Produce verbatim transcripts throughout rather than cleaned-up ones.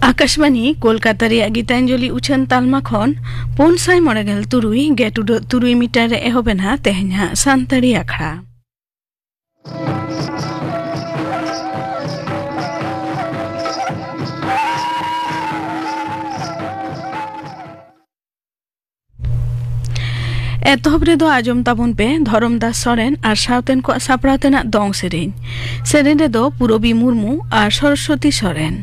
ᱟᱠᱟᱥᱵᱟᱱᱤ ᱠᱳᱞᱠᱟᱛᱟ ᱨᱮᱭᱟᱜ ᱜᱤᱛᱟᱧᱡᱚᱞᱤ ᱩᱪᱷᱟᱹᱱ ᱛᱟᱞᱢᱟ ᱠᱷᱚᱱ ᱯᱩᱱ ᱥᱟᱭ ᱢᱚᱬᱮ ᱜᱮᱞ ᱛᱩᱨᱩᱭ ᱜᱮ ᱴᱩᱰᱟᱹᱜ ᱛᱩᱨᱩᱭ ᱢᱤᱴᱟᱨ ᱨᱮ ᱮᱦᱚᱵ ᱮᱱᱟ ᱛᱮᱦᱮᱧᱟᱜ ᱥᱟᱱᱛᱟᱲᱤ ᱟᱠᱷᱲᱟ᱾ ᱮᱛᱚᱦᱚᱵ ᱨᱮᱫᱚ ᱟᱸᱡᱚᱢ ᱛᱟᱵᱚᱱ ᱯᱮ ᱫᱷᱚᱨᱚᱢ ᱫᱟᱥ ᱥᱚᱨᱮᱱ ᱟᱨ ᱥᱟᱶᱛᱮᱱ ᱠᱚᱣᱟᱜ ᱥᱟᱯᱲᱟᱣ ᱛᱮᱱᱟᱜ ᱫᱚᱝ ᱥᱮᱨᱮᱧ᱾ ᱥᱮᱨᱮᱧ ᱨᱮᱫᱚ ᱯᱩᱨᱚᱵᱤ ᱢᱩᱨᱢᱩ ᱟᱨ ᱥᱚᱨᱚᱥᱚᱛᱤ ᱥᱚᱨᱮᱱ᱾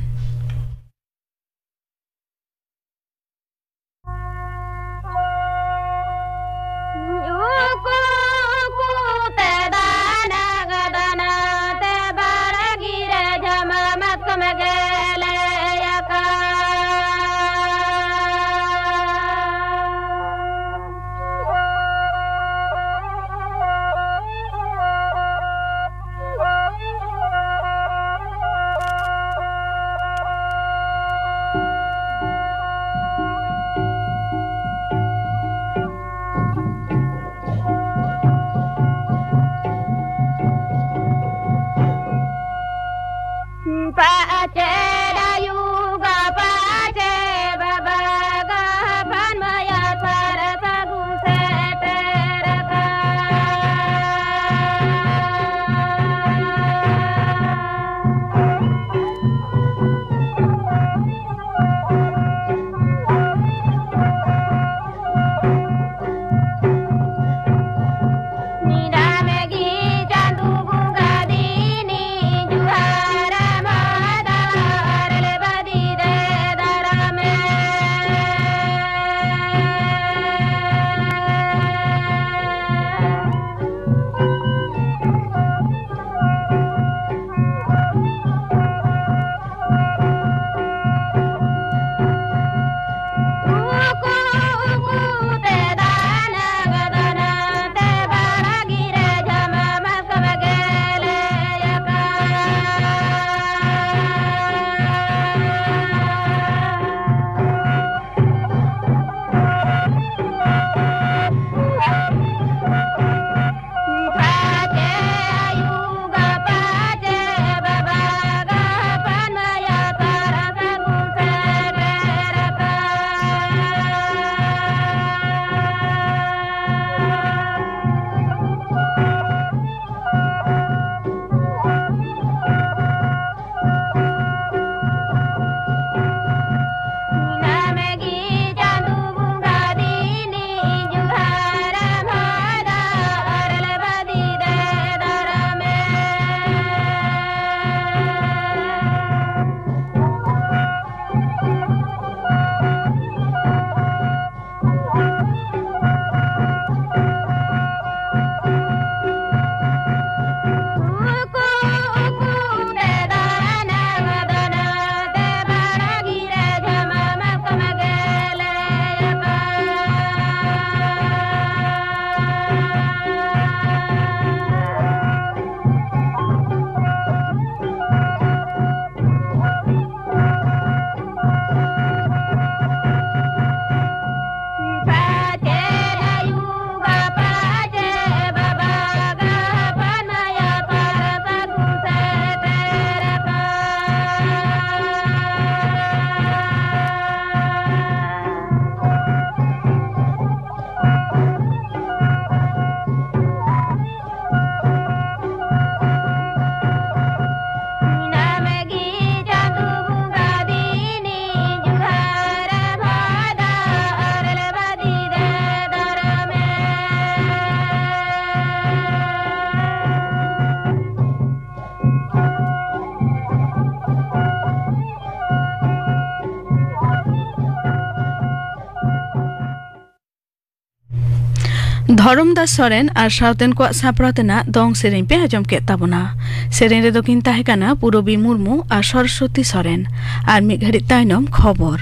ᱫᱷᱚᱨᱚᱢ ᱫᱟᱥ ᱥᱚᱨᱮᱱ ᱟᱨ ᱥᱟᱶᱛᱮᱱ ᱠᱚᱣᱟᱜ ᱥᱟᱯᱲᱟᱣ ᱛᱮᱱᱟᱜ ᱫᱚᱝ ᱥᱮᱨᱮᱧ ᱯᱮ ᱟᱸᱡᱚᱢ ᱠᱮᱫ ᱛᱟᱵᱚᱱᱟ᱾ ᱥᱮᱨᱮᱧ ᱨᱮᱫᱚ ᱠᱤᱱ ᱛᱟᱦᱮᱸ ᱠᱟᱱᱟ ᱯᱩᱨᱚᱵᱤ ᱢᱩᱨᱢᱩ ᱟᱨ ᱥᱚᱨᱚᱥᱚᱛᱤ ᱥᱚᱨᱮᱱ᱾ ᱟᱨ ᱢᱤᱫ ᱜᱷᱟᱹᱲᱤᱡ ᱛᱟᱭᱱᱚᱢ ᱠᱷᱚᱵᱚᱨ᱾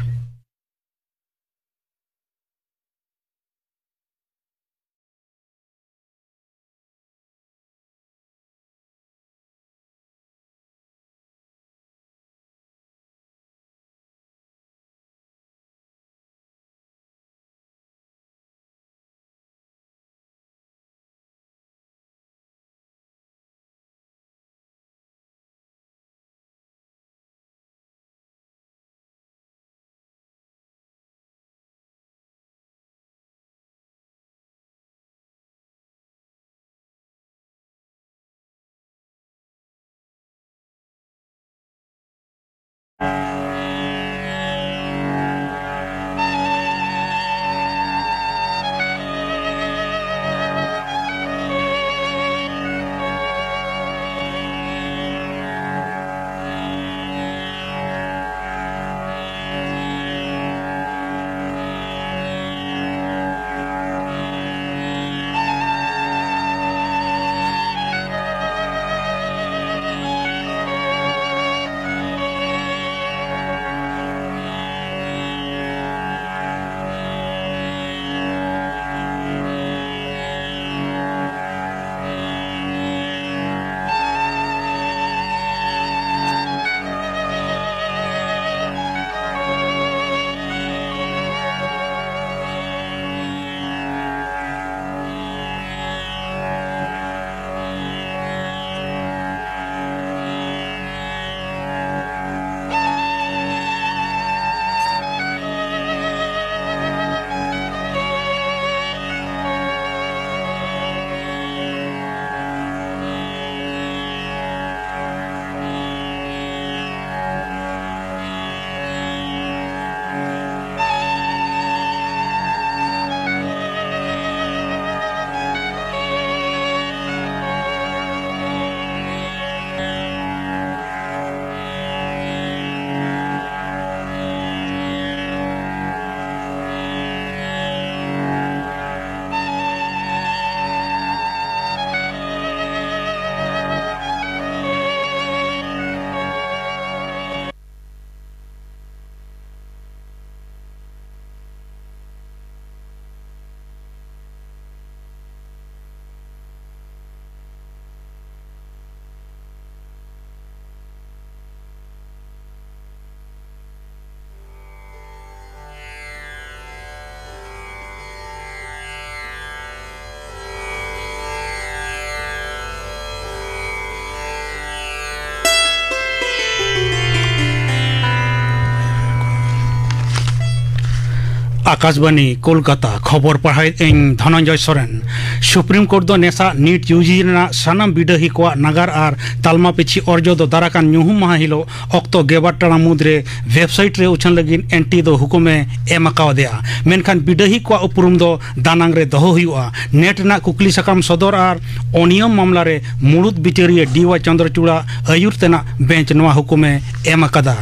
ᱟᱠᱟᱥᱵᱟᱱᱤ ᱠᱳᱞᱠᱟᱛᱟ, ᱠᱷᱚᱵᱚᱨ ᱯᱟᱲᱦᱟᱣᱮᱫ ᱟᱹᱧ ᱫᱷᱚᱱᱚᱱᱡᱚᱭ ᱥᱚᱨᱮᱱ᱾ ᱥᱩᱯᱨᱤᱢ ᱠᱳᱨᱴ ᱫᱚ ᱱᱮᱥᱟᱜ ᱱᱤᱴ ᱭᱩᱡᱤ ᱨᱮᱱᱟᱜ ᱥᱟᱱᱟᱢ ᱵᱤᱰᱟᱹᱦᱤ ᱠᱚᱣᱟᱜ ᱱᱟᱜᱟᱨ ᱟᱨ ᱛᱟᱞᱢᱟ ᱯᱤᱪᱷᱤ ᱚᱨᱡᱚ ᱫᱚ ᱫᱟᱨᱟᱠᱟᱱ ᱧᱩᱦᱩᱢ ᱢᱟᱦᱟ ᱦᱤᱞᱳᱜ ᱚᱠᱛᱚ ᱜᱮᱞᱵᱟᱨ ᱴᱟᱲᱟᱝ ᱢᱩᱫᱽᱨᱮ ᱣᱮᱵᱥᱟᱭᱤᱴ ᱨᱮ ᱩᱪᱷᱟᱹᱱ ᱞᱟᱹᱜᱤᱫ ᱮᱱᱴᱤ ᱫᱚ ᱦᱩᱠᱩᱢᱮ ᱮᱢ ᱟᱠᱟᱣᱟᱫᱮᱭᱟ, ᱢᱮᱱᱠᱷᱟᱱ ᱵᱤᱰᱟᱹᱦᱤ ᱠᱚᱣᱟᱜ ᱩᱯᱨᱩᱢ ᱫᱚ ᱫᱟᱱᱟᱝ ᱨᱮ ᱫᱚᱦᱚ ᱦᱩᱭᱩᱜᱼᱟ᱾ ᱱᱮᱴ ᱨᱮᱱᱟᱜ ᱠᱩᱠᱞᱤ ᱥᱟᱠᱟᱢ ᱥᱚᱫᱚᱨ ᱟᱨ ᱚᱱᱤᱭᱚᱢ ᱢᱟᱢᱞᱟ ᱨᱮ ᱢᱩᱲᱩᱫ ᱵᱤᱪᱟᱹᱨᱤᱭᱟᱹ ᱰᱤ ᱣᱟᱭ ᱪᱚᱸᱫᱽᱨᱚᱪᱩᱲᱟ ᱟᱹᱭᱩᱨ ᱛᱮᱱᱟᱜ ᱵᱮᱧᱪ ᱱᱚᱣᱟ ᱦᱩᱠᱩᱢᱮ ᱮᱢ ᱟᱠᱟᱫᱟ᱾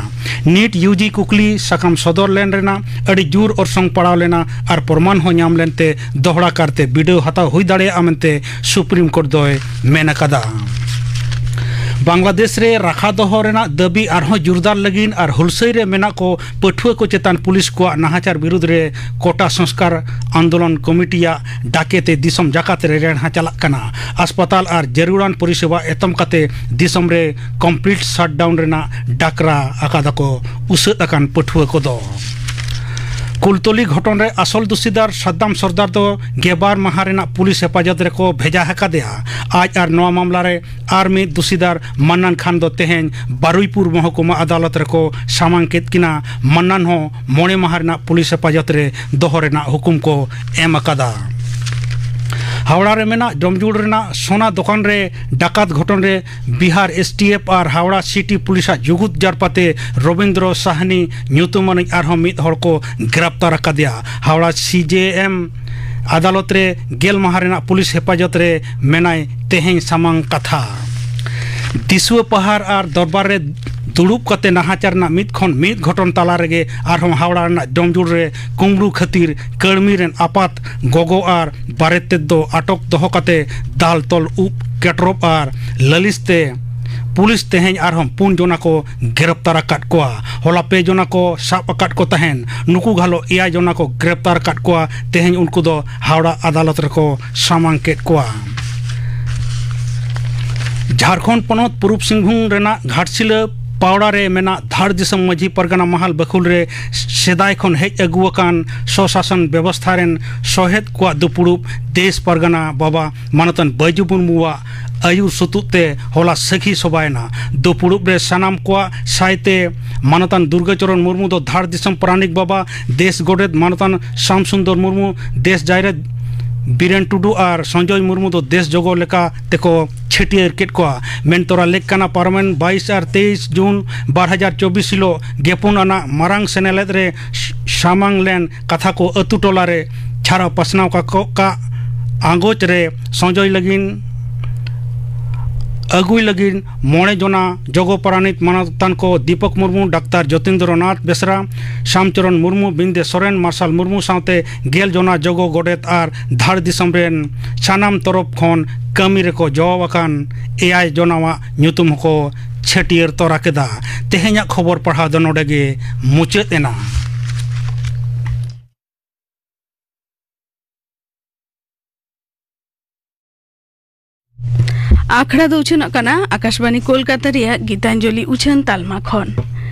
ᱱᱤᱴ ᱭᱩᱡᱤ ᱠᱩᱠᱞᱤ ᱥᱟᱠᱟᱢ ᱥᱚᱫᱚᱨ ᱞᱮᱱ ᱨᱮᱱᱟᱜ ᱟᱹᱰᱤ ᱡᱳᱨ ᱚᱨᱥᱚᱝ ᱯᱟᱲᱟᱣ ᱞᱮᱱᱟ ᱟᱨ ᱯᱨᱚᱢᱟᱱ ᱦᱚᱸ ᱧᱟᱢ ᱞᱮᱱᱛᱮ ᱫᱚᱦᱲᱟ ᱠᱟᱨᱛᱮ ᱵᱤᱰᱟᱹᱣ ᱦᱟᱛᱟᱣ ᱦᱩᱭ ᱫᱟᱲᱮᱭᱟᱜᱼᱟ ᱢᱮᱱᱛᱮ ᱥᱩᱯᱨᱤᱢ ᱠᱳᱨᱴ ᱫᱚᱭ ᱢᱮᱱ ᱟᱠᱟᱫᱟ᱾ ᱵᱟᱝᱞᱟᱫᱮᱥ ᱨᱮ ᱨᱟᱠᱷᱟ ᱫᱚᱦᱚ ᱨᱮᱱᱟᱜ ᱫᱟᱹᱵᱤ ᱟᱨᱦᱚᱸ ᱡᱳᱨᱫᱟᱨ ᱞᱟᱹᱜᱤᱫ ᱟᱨ ᱦᱩᱞᱥᱟᱹᱭ ᱨᱮ ᱢᱮᱱᱟᱜ ᱠᱚ ᱯᱟᱹᱴᱷᱩᱣᱟᱹ ᱠᱚ ᱪᱮᱛᱟᱱ ᱯᱩᱞᱤᱥ ᱠᱚᱣᱟᱜ ᱱᱟᱦᱟᱪᱟᱨ ᱵᱤᱨᱩᱫᱽ ᱨᱮ ᱠᱳᱴᱟ ᱥᱚᱝᱥᱠᱟᱨ ᱟᱱᱫᱳᱞᱚᱱ ᱠᱚᱢᱤᱴᱤᱭᱟᱜ ᱰᱟᱠᱮᱛᱮ ᱫᱤᱥᱚᱢ ᱡᱟᱠᱟᱛ ᱨᱮ ᱨᱮᱲᱦᱟ ᱪᱟᱞᱟᱜ ᱠᱟᱱᱟ᱾ ᱟᱥᱯᱟᱛᱟᱞ ᱟᱨ ᱡᱟᱹᱨᱩᱲᱟᱱ ᱯᱚᱨᱤᱥᱮᱵᱟ ᱮᱛᱚᱢ ᱠᱟᱛᱮ ᱫᱤᱥᱚᱢ ᱨᱮ ᱠᱚᱢᱯᱞᱤᱴ ᱥᱟᱴᱰᱟᱣᱩᱱ ᱨᱮᱱᱟᱜ ᱰᱟᱠᱨᱟ ᱟᱠᱟᱫᱟ ᱠᱚ ᱩᱥᱟᱹᱫ ᱟᱠᱟᱱ ᱯᱟᱹᱴᱷᱩᱣᱟᱹ ᱠᱚᱫᱚ᱾ ᱠᱩᱞᱛᱚᱞᱤ ᱜᱷᱚᱴᱚᱱ ᱨᱮ ᱟᱥᱚᱞ ᱫᱩᱥᱤᱫᱟᱨ ᱥᱟᱫᱫᱟᱢ ᱥᱚᱨᱫᱟᱨ ᱫᱚ ᱜᱮᱞᱵᱟᱨ ᱢᱟᱦᱟ ᱨᱮᱱᱟᱜ ᱯᱩᱞᱤᱥ ᱦᱮᱯᱟᱡᱚᱛ ᱨᱮᱠᱚ ᱵᱷᱮᱡᱟ ᱟᱠᱟᱫᱮᱭᱟ᱾ ᱟᱡ ᱟᱨ ᱱᱚᱣᱟ ᱢᱟᱢᱞᱟ ᱨᱮ ᱟᱨ ᱢᱤᱫ ᱫᱩᱥᱤᱫᱟᱨ ᱢᱟᱱᱱᱟᱱ ᱠᱷᱟᱱ ᱫᱚ ᱛᱮᱦᱮᱧ ᱵᱟᱨᱩᱭᱯᱩᱨ ᱢᱚᱦᱚᱠᱩᱢᱟ ᱟᱫᱟᱞᱚᱛ ᱨᱮᱠᱚ ᱥᱟᱢᱟᱝ ᱠᱮᱫ ᱠᱤᱱᱟ᱾ ᱢᱟᱱᱱᱟᱱ ᱦᱚᱸ ᱢᱚᱬᱮ ᱢᱟᱦᱟ ᱨᱮᱱᱟᱜ ᱯᱩᱞᱤᱥ ᱦᱮᱯᱟᱡᱚᱛ ᱨᱮ ᱫᱚᱦᱚ ᱨᱮᱱᱟᱜ ᱦᱩᱠᱩᱢ ᱠᱚ ᱮᱢ ᱟᱠᱟᱫᱟ᱾ ᱦᱟᱣᱲᱟ ᱨᱮ ᱢᱮᱱᱟᱜ ᱡᱚᱢᱡᱩᱲ ᱨᱮᱱᱟᱜ ᱥᱚᱱᱟ ᱫᱚᱠᱟᱱ ᱨᱮ ᱰᱟᱠᱟᱛ ᱜᱷᱚᱴᱚᱱ ᱨᱮ ᱵᱤᱦᱟᱨ ᱮᱥᱴᱤᱮᱯᱷ ᱟᱨ ᱦᱟᱣᱲᱟ ᱥᱤᱴᱤ ᱯᱩᱞᱤᱥᱟᱜ ᱡᱩᱜᱩᱫ ᱡᱟᱨᱯᱟᱛᱮ ᱨᱚᱵᱤᱱᱫᱨᱚ ᱥᱟᱦᱱᱤ ᱧᱩᱛᱩᱢᱟᱱᱤᱡ ᱟᱨᱦᱚᱸ ᱢᱤᱫ ᱦᱚᱲ ᱠᱚ ᱜᱨᱮᱯᱛᱟᱨ ᱟᱠᱟᱫᱮᱭᱟ᱾ ᱦᱟᱣᱲᱟ ᱥᱤᱡᱮᱮᱢ ᱟᱫᱟᱞᱚᱛ ᱨᱮ ᱜᱮᱞ ᱢᱟᱦᱟ ᱨᱮᱱᱟᱜ ᱯᱩᱞᱤᱥ ᱦᱮᱯᱟᱡᱚᱛ ᱨᱮ ᱢᱮᱱᱟᱭ ᱛᱮᱦᱮᱧ ᱥᱟᱢᱟᱝ ᱠᱟᱛᱷᱟ᱾ ᱫᱤᱥᱩᱣᱟᱹ ᱯᱟᱦᱟᱨ ᱟᱨ ᱫᱚᱨᱵᱟᱨ ᱨᱮ ᱫᱩᱲᱩᱵ ᱠᱟᱛᱮ ᱱᱟᱦᱟᱪᱟᱨ ᱨᱮᱱᱟᱜ ᱢᱤᱫ ᱠᱷᱚᱱ ᱢᱤᱫ ᱜᱷᱚᱴᱚᱱ ᱛᱟᱞᱟ ᱨᱮᱜᱮ ᱟᱨᱦᱚᱸ ᱦᱟᱣᱲᱟ ᱨᱮᱱᱟᱜ ᱡᱚᱢᱡᱩᱲ ᱨᱮ ᱠᱩᱢᱵᱽᱲᱩ ᱠᱷᱟᱹᱛᱤᱨ ᱠᱟᱹᱲᱢᱤ ᱨᱮᱱ ᱟᱯᱟᱛ ᱜᱚᱜᱚ ᱟᱨ ᱵᱟᱨᱮᱛ ᱛᱮᱫ ᱫᱚ ᱟᱴᱚᱠ ᱫᱚᱦᱚ ᱠᱟᱛᱮ ᱫᱟᱞ ᱛᱚᱞ ᱩᱵ ᱠᱮᱴᱨᱚᱵ ᱟᱨ ᱞᱟᱹᱞᱤᱥ ᱛᱮ ᱯᱩᱞᱤᱥ ᱛᱮᱦᱮᱧ ᱟᱨᱦᱚᱸ ᱯᱩᱱ ᱡᱚᱱᱟ ᱠᱚ ᱜᱨᱮᱯᱛᱟᱨ ᱟᱠᱟᱫ ᱠᱚᱣᱟ᱾ ᱦᱚᱞᱟ ᱯᱮ ᱡᱚᱱᱟ ᱠᱚ ᱥᱟᱵ ᱟᱠᱟᱫ ᱠᱚ ᱛᱟᱦᱮᱸᱱ᱾ ᱱᱩᱠᱩ ᱜᱷᱟᱞᱚ ᱮᱭᱟᱭ ᱡᱚᱱᱟ ᱠᱚ ᱜᱨᱮᱯᱛᱟᱨ ᱟᱠᱟᱫ ᱠᱚᱣᱟ᱾ ᱛᱮᱦᱮᱧ ᱩᱱᱠᱩ ᱫᱚ ᱦᱟᱣᱲᱟ ᱟᱫᱟᱞᱚᱛ ᱨᱮᱠᱚ ᱥᱟᱢᱟᱝ ᱠᱮᱫ ᱠᱚᱣᱟ᱾ ᱡᱷᱟᱲᱠᱷᱚᱸᱰ ᱯᱚᱱᱚᱛ ᱯᱩᱨᱩᱵ ᱥᱤᱝᱵᱷᱩᱢ ᱨᱮᱱᱟᱜ ᱜᱷᱟᱴᱥᱤᱞᱟᱹ ᱯᱟᱣᱲᱟ ᱨᱮ ᱢᱮᱱᱟᱜ ᱫᱷᱟᱲ ᱫᱤᱥᱚᱢ ᱢᱟᱹᱡᱷᱤ ᱯᱟᱨᱜᱟᱱᱟ ᱢᱟᱦᱟᱞ ᱵᱟᱹᱠᱷᱩᱞ ᱨᱮ ᱥᱮᱫᱟᱭ ᱠᱷᱚᱱ ᱦᱮᱡ ᱟᱹᱜᱩ ᱟᱠᱟᱱ ᱥᱚᱥᱟᱥᱚᱱ ᱵᱮᱵᱚᱥᱛᱷᱟ ᱨᱮᱱ ᱥᱚᱦᱮᱫ ᱠᱚᱣᱟᱜ ᱫᱩᱯᱩᱲᱩᱵ ᱫᱮᱥ ᱯᱟᱨᱜᱟᱱᱟ ᱵᱟᱵᱟ ᱢᱟᱱᱚᱛᱟᱱ ᱵᱟᱹᱭᱡᱩ ᱢᱩᱨᱢᱩᱣᱟᱜ ᱟᱹᱭᱩᱨ ᱥᱩᱛᱩᱜ ᱛᱮ ᱦᱚᱞᱟ ᱥᱟᱹᱠᱷᱤ ᱥᱚᱵᱷᱟᱭᱮᱱᱟ᱾ ᱫᱩᱯᱩᱲᱩᱵ ᱨᱮ ᱥᱟᱱᱟᱢ ᱠᱚᱣᱟᱜ ᱥᱟᱭᱛᱮ ᱢᱟᱱᱚᱛᱟᱱ ᱫᱩᱨᱜᱟᱪᱚᱨᱚᱱ ᱢᱩᱨᱢᱩ ᱫᱚ ᱫᱷᱟᱲ ᱫᱤᱥᱚᱢ ᱯᱟᱨᱟᱱᱤᱠ ᱵᱟᱵᱟ, ᱫᱮᱥ ᱜᱚᱰᱮᱛ ᱢᱟᱱᱚᱛᱟᱱ ᱥᱟᱢᱥᱩᱱᱫᱚᱨ ᱢᱩᱨᱢᱩ, ᱫᱮᱥ ᱡᱟᱭᱨᱮᱛ ᱵᱤᱨᱮᱱ ᱴᱩᱰᱩ ᱟᱨ ᱥᱚᱧᱡᱚᱭ ᱢᱩᱨᱢᱩ ᱫᱚ ᱫᱮᱥ ᱡᱚᱜᱚ ᱞᱮᱠᱟ ᱛᱮᱠᱚ ᱪᱷᱟᱹᱴᱭᱟᱹᱨ ᱠᱮᱫ ᱠᱚᱣᱟ᱾ ᱢᱮᱱ ᱛᱚᱨᱟ ᱞᱮᱠ ᱠᱟᱱᱟ, ᱯᱟᱨᱚᱢᱮᱱ ᱵᱟᱭᱤᱥ ᱟᱨ ᱛᱮᱭᱤᱥ ᱡᱩᱱ ᱵᱟᱨ ᱦᱟᱡᱟᱨ ᱪᱚᱵᱵᱤᱥ ᱦᱤᱞᱳᱜ ᱜᱮᱯᱩᱱ ᱟᱱᱟᱜ ᱢᱟᱨᱟᱝ ᱥᱮᱱᱮᱞᱮᱫ ᱨᱮ ᱥᱟᱢᱟᱝ ᱞᱮᱱ ᱠᱟᱛᱷᱟ ᱠᱚ ᱟᱹᱛᱩ ᱴᱚᱞᱟ ᱨᱮ ᱪᱷᱟᱨᱟᱣ ᱯᱟᱥᱱᱟᱣ ᱠᱟᱠᱚ ᱠᱟᱜ ᱟᱸᱜᱚᱪ ᱨᱮ ᱥᱚᱧᱡᱚᱭ ᱞᱟᱹᱜᱤᱫ ᱟᱹᱜᱩᱭ ᱞᱟᱹᱜᱤᱫ ᱢᱚᱬᱮ ᱡᱚᱱᱟ ᱡᱚᱜᱚ ᱯᱟᱨᱟᱱᱤᱠ ᱢᱟᱱᱚᱛᱟᱱ ᱠᱚ ᱫᱤᱯᱚᱠ ᱢᱩᱨᱢᱩ, ᱰᱟᱠᱛᱟᱨ ᱡᱚᱛᱤᱱᱫᱨᱚᱱᱟᱛᱷ ᱵᱮᱥᱨᱟ, ᱥᱟᱢᱪᱚᱨᱚᱱ ᱢᱩᱨᱢᱩ, ᱵᱤᱱᱫᱮ ᱥᱚᱨᱮᱱ, ᱢᱟᱨᱥᱟᱞ ᱢᱩᱨᱢᱩ ᱥᱟᱶᱛᱮ ᱜᱮᱞ ᱡᱚᱱᱟ ᱡᱚᱜᱚ ᱜᱚᱰᱮᱛ ᱟᱨ ᱫᱷᱟᱲ ᱫᱤᱥᱚᱢ ᱨᱮᱱ ᱥᱟᱱᱟᱢ ᱛᱚᱨᱚᱯ ᱠᱷᱚᱱ ᱠᱟᱹᱢᱤ ᱨᱮᱠᱚ ᱡᱚᱣᱟᱣ ᱟᱠᱟᱱ ᱮᱭᱟᱭ ᱡᱚᱱᱟᱣᱟᱜ ᱧᱩᱛᱩᱢ ᱦᱚᱸᱠᱚ ᱪᱷᱟᱹᱴᱭᱟᱹᱨ ᱛᱚᱨᱟ ᱠᱮᱫᱟ᱾ ᱛᱮᱦᱮᱧᱟᱜ ᱠᱷᱚᱵᱚᱨ ᱯᱟᱲᱦᱟᱣ ᱫᱚ ᱱᱚᱰᱮ ᱜᱮ ᱢᱩᱪᱟᱹᱫ ᱮᱱᱟ᱾ ᱟᱠᱷᱲᱟ ᱫᱚ ᱩᱪᱷᱟᱹᱱᱚᱜ ᱠᱟᱱᱟ ᱟᱠᱟᱥᱵᱟᱱᱤ ᱠᱳᱞᱠᱟᱛᱟ ᱨᱮᱭᱟᱜ ᱜᱤᱛᱟᱧᱡᱚᱞᱤ ᱩᱪᱷᱟᱹᱱ ᱛᱟᱞᱢᱟ ᱠᱷᱚᱱ᱾